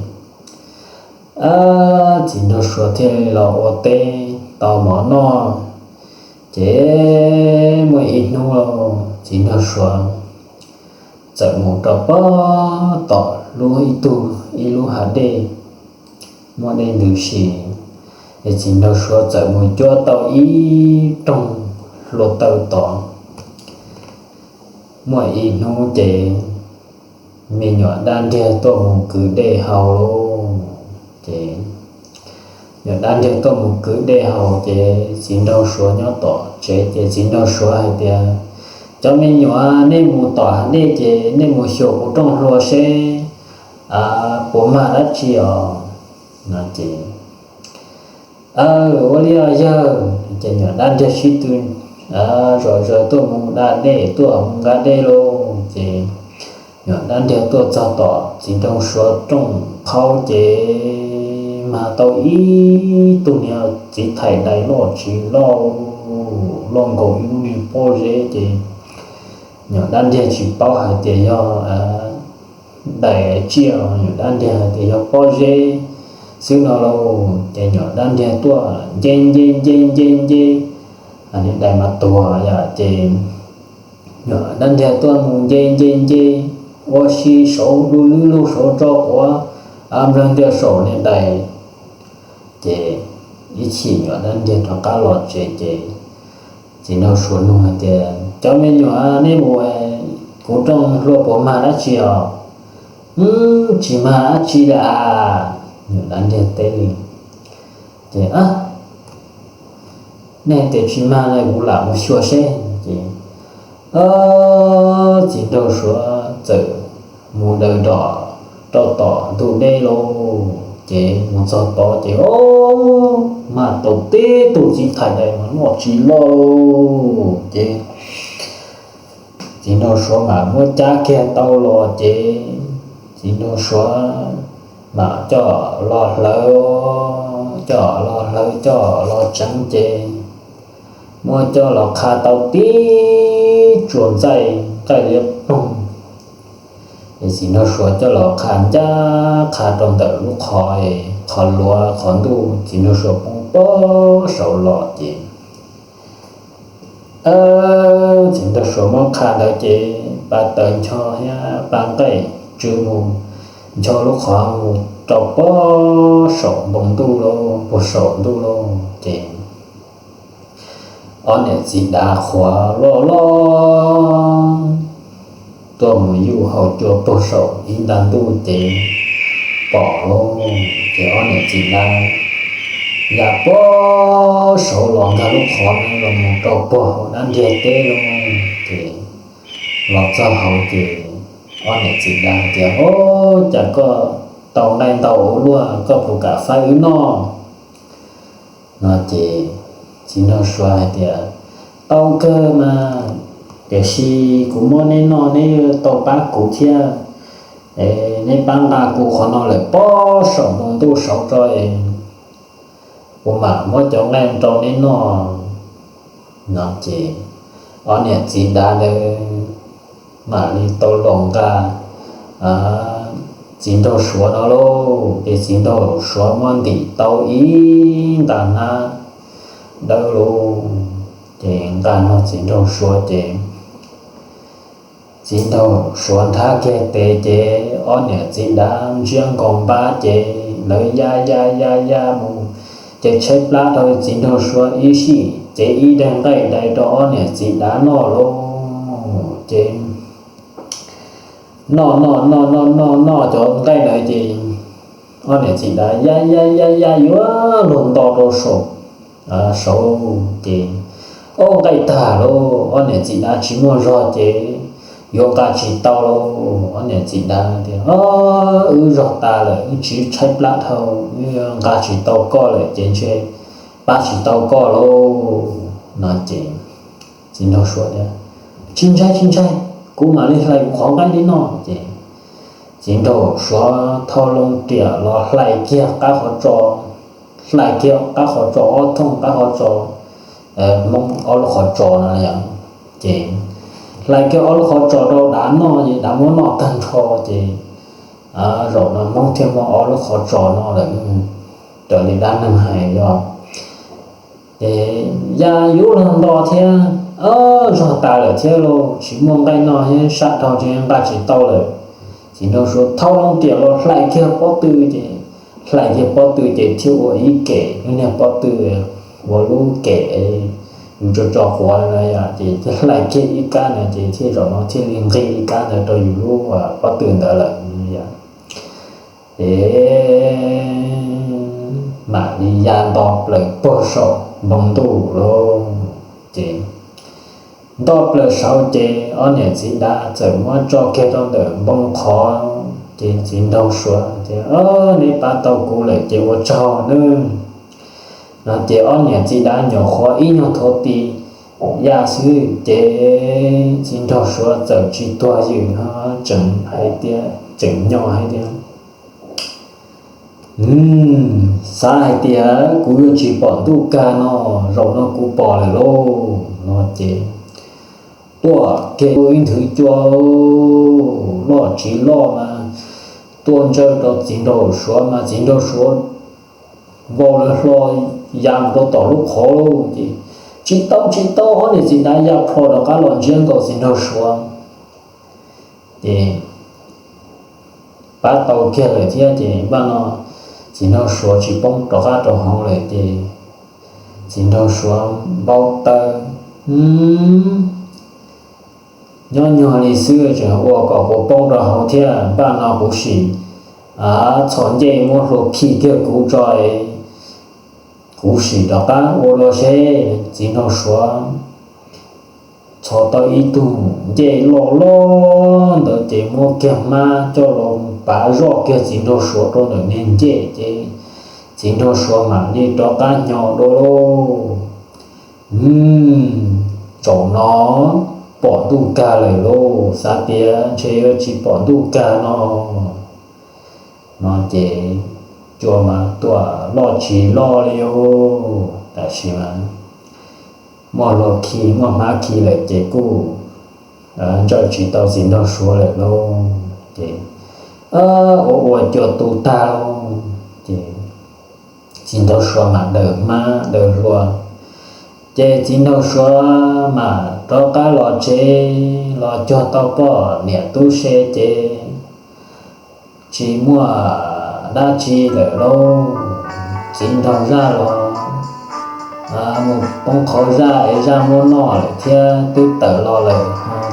txiv nraug suav thiaj li los ua teb tau mov noj. Ces muaj ib hnub txiv nraug suav txawm mus rau pem tom lub ib tug ib lub hav dej muaj dej ntws si, ces txiv nraug suav txawm mus cuab tau ib rooj hlua taw tod. Muaj ib hnub ces me nyuam dab ntiag tuaj mus kwv dej haus lauj. Ces nyuam dab ntiag tuaj mus kwv dej haus ces txiv nraug suav nyob tom tsev ces txiv nraug suav hais tias, Cov me nyuam, nej mus tom hav dej ces nej mus xyuas kuv rooj hlua seb puas mag dab tsi os. No ces, Aw, ua li os yawg. Ces nyuam dab ntiag sib tw zom zaws tuaj mus da dej, tuaj mus nqa dej lauj. Ces nyuam dab ntiag tuaj txog tom txiv nraug suav rooj qhaub ces mag tau ib tug niag txiv thaim dais loj tsis loj, loj nkaus ib lub niag pob zeb ces nyuam dab ntiag tsis paub hais tias yog dais tsiaj, nyuam dab ntiag hais tias yog pob zeb xwb no lauj. Ces nyuam dab ntiag tuaj nce nce nce nce nce, niag dais mas tuag yom. Ces nyuam dab ntiag tuaj mus nce nce nce, ua si saud du lug lug saud tso quav, nplawg ntiag saum niag dais. Ces ib chim nyuam dab ntiag rov qab los tsev ces txiv nraug suav nug hais tias, Cov me nyuam, nej mus kuv rooj hlua puas mag dab tsi os? Tsis mag dab tsi li as. Nyuam dab ntiag teb li. Ces, Nej tias tsis mag no kuv lam mus xyuas seb. Ces txiv nraug suav txawm mus daws dom rau tom ntug dej lauj. Ces mus txog tod ces, o, mag tau tib tug txiv thaim dais mas loj tsis loj lauj. Ces txiv nraug suav mam muab cab kiag tau los ces txiv nraug suav mam coj los hlawv, coj los hlawv coj los tseev ces muab coj los qha tau tib tsuas ntxaij nqaij liab ploog. Ces txiv nraug suav coj los qha ncaj qha rau ntawm lub qhov, qhov luav qhov ntuj, txiv nraug suav poob pob saud los ces txiv nraug suav muab qha ntawd ces pa taws ncho thiab pa nqaij tsw mus ncho lub qhov mus rau pob saum npoo ntuj lauj, puag saum ntuj lauj. Ces ob niam txiv dav qhuav loj loj tuaj mus yuj haus cua puag saum ib nta ntuj ces pom lauj. Ces ob niam txiv dav ya pob saud los nkag lub qhov los mus rau puag hauv dab ntiag teb lauj. Ces los txog hauv ces ob niam txiv dav tias, O, cas koj tau nqaij ntau ua luaj, koj puas kam faib wb noj? No ces txiv nraug suav hais tias, Tau kawg mas, tiam sis kuv muab neb noj neb yuav tau pab kuv thiab. Neb pab nqa kuv qhov no lawm pob saum npoo ntuj saud tso, kuv mam muab cov nqaij rau neb noj. No ces ob niam txiv dav ntawd mam li tau los nqa txiv nraug suav no lauj. Ces txiv nraug suav muab ntim tau ib nta hnab dawb lauj. Ces nqa no txiv nraug suav ces txiv nraug suav nrhab kiag tes ces ob niam txiv dav ntsiab nkaus npab ces lawv ya ya ya ya mus, ces tshaib plab rau txiv nraug suav ib sij ces ib daim nqaij dai rau ob niam txiv dav noj lauj. Ces noj noj noj noj noj noj cov nqaij ntawd ces ob niam txiv dav ya ya ya ya yuav luag nto rau saum, saud ces, o, nqaij tag lauj, ob niam txiv dav tsis muaj zog ces yuav nqa tsis tau lauj. Ob niam txiv dav tias, O, wb zog tas lawm, wb tsis tshaib plab dhau, wb nqa tsis tau koj lawm ces ntshe pab tsis tau koj lauj. No ces txiv nraug suav tias, Tsis ntshai tsis ntshai, kuv mam li hlais kuv qhov nqaij li noj. Ces Txiv nraug suav thauj loo riam los hlais kiag qab qhov tso, hlais kiag qab qhov tso ob thooj qab qhov tso, Hmoob ob lub qhov tso no yom. Ces hlais kiag ob lub qhov tso rau dav noj ces dav muab noj tag nrho ces zaum no Hmoob thiaj muaj ob lub qhov tso no lawm, raws li dab neeg hais yog. Ces ya yuav luag nto thiab, zog tas lawm thiab lauj, tsis muaj nqaij noj thiab, sab dhau tsis nqaj tsis tau lawm. Txiv nraug suav thauj loo riam los hlais kiag pob tw ces, hlais kiag pob tw ces thiaj ua ib kem, lub niag pob tw ua lub kem yus tso tso quav no yom, ces thiaj hlais kiag ib kab ntawd ces thiaj zaum no thiaj li nqis ib kab ntawd rau yus lub pob tw ntawd lawm yom. Ces mam li ya nto plaws pog saum npoo ntuj lauj. Ces nto plaws saud ces ob niam txiv dav txawm muab tso kiag rau ntawm npoo qhov, ces txiv nraug suav tias, Neb pab tau kuv lawm ces ua tsaug nawb. No ces ob niam txiv dav nyuam qhuav ib nyuag thuav ti ya xwb ces txiv nraug suav txawm tsis tuag ywm, tseem hais tias, tseem nyo hais tias, Xav hais tias kuv yuav tsis pom ntuj kag no, zaum no kuv pom lawm lauj. No ces tuaj kiag ua ib nthwv cua loj tsis loj mas tuaj ntsawj rau txiv nraug suav mas txiv nraug suav vau lawv hlo ya mus rau tom lub qhov lauj. Ces tsis tau tsis tau, ob niam txiv dav ya plho rov qab los ntsiab nkaus txiv nraug suav. Ces pab tau kiag lawm thiab ces npaj no txiv nraug suav tsis poob rov qab rau hauv lawm ces txiv nraug suav npau taws, Nyob nyuag li xwb tseem ua kom kuv poob rau hauv thiab, npaj no kuv sim txhos ncej muab hlua khi kiag kuv tso, kuv sim rov qab ua dua seb. Txiv nraug suav txhos tau ib tug ncej loj loj ntawd ces muab kiag hmab coj los pav zoj kiag txiv nraug suav rau ntawm niag ncej ces txiv nraug suav mam li rov qab hnyo dua lauj. Zaum no pom ntuj kag lawm lauj, xav tias ntshe yuav tsis pom ntuj kag no. No ces cua mas tuaj loj tsis loj li os, tab sis mas muaj hlua khi muaj hmab khi lawm ces kuj ntsawj tsis tau txiv nraug suav lawm lauj. Ces ua ua cua tu tag lauj ces txiv nraug suav mam daws hmab daws hlua. Ces txiv nraug suav mam rov qab los tsev los cog tau poj niam tub se ces tsis muaj dab tsi lawm lauj. Txiv nraug zaj los mus poob qhov zaj es zaj muab noj lawm thiab twb tawm los lawm.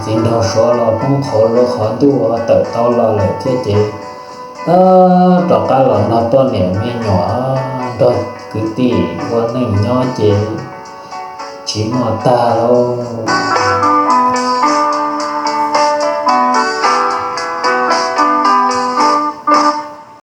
Txiv nraug suav los poob qhov lub qhov ntuj tawm tau los lawm thiab ces rov qab los nrog poj niam me nyuam nrog kwv tij ua neej nyob ces tsis muaj tag lauj.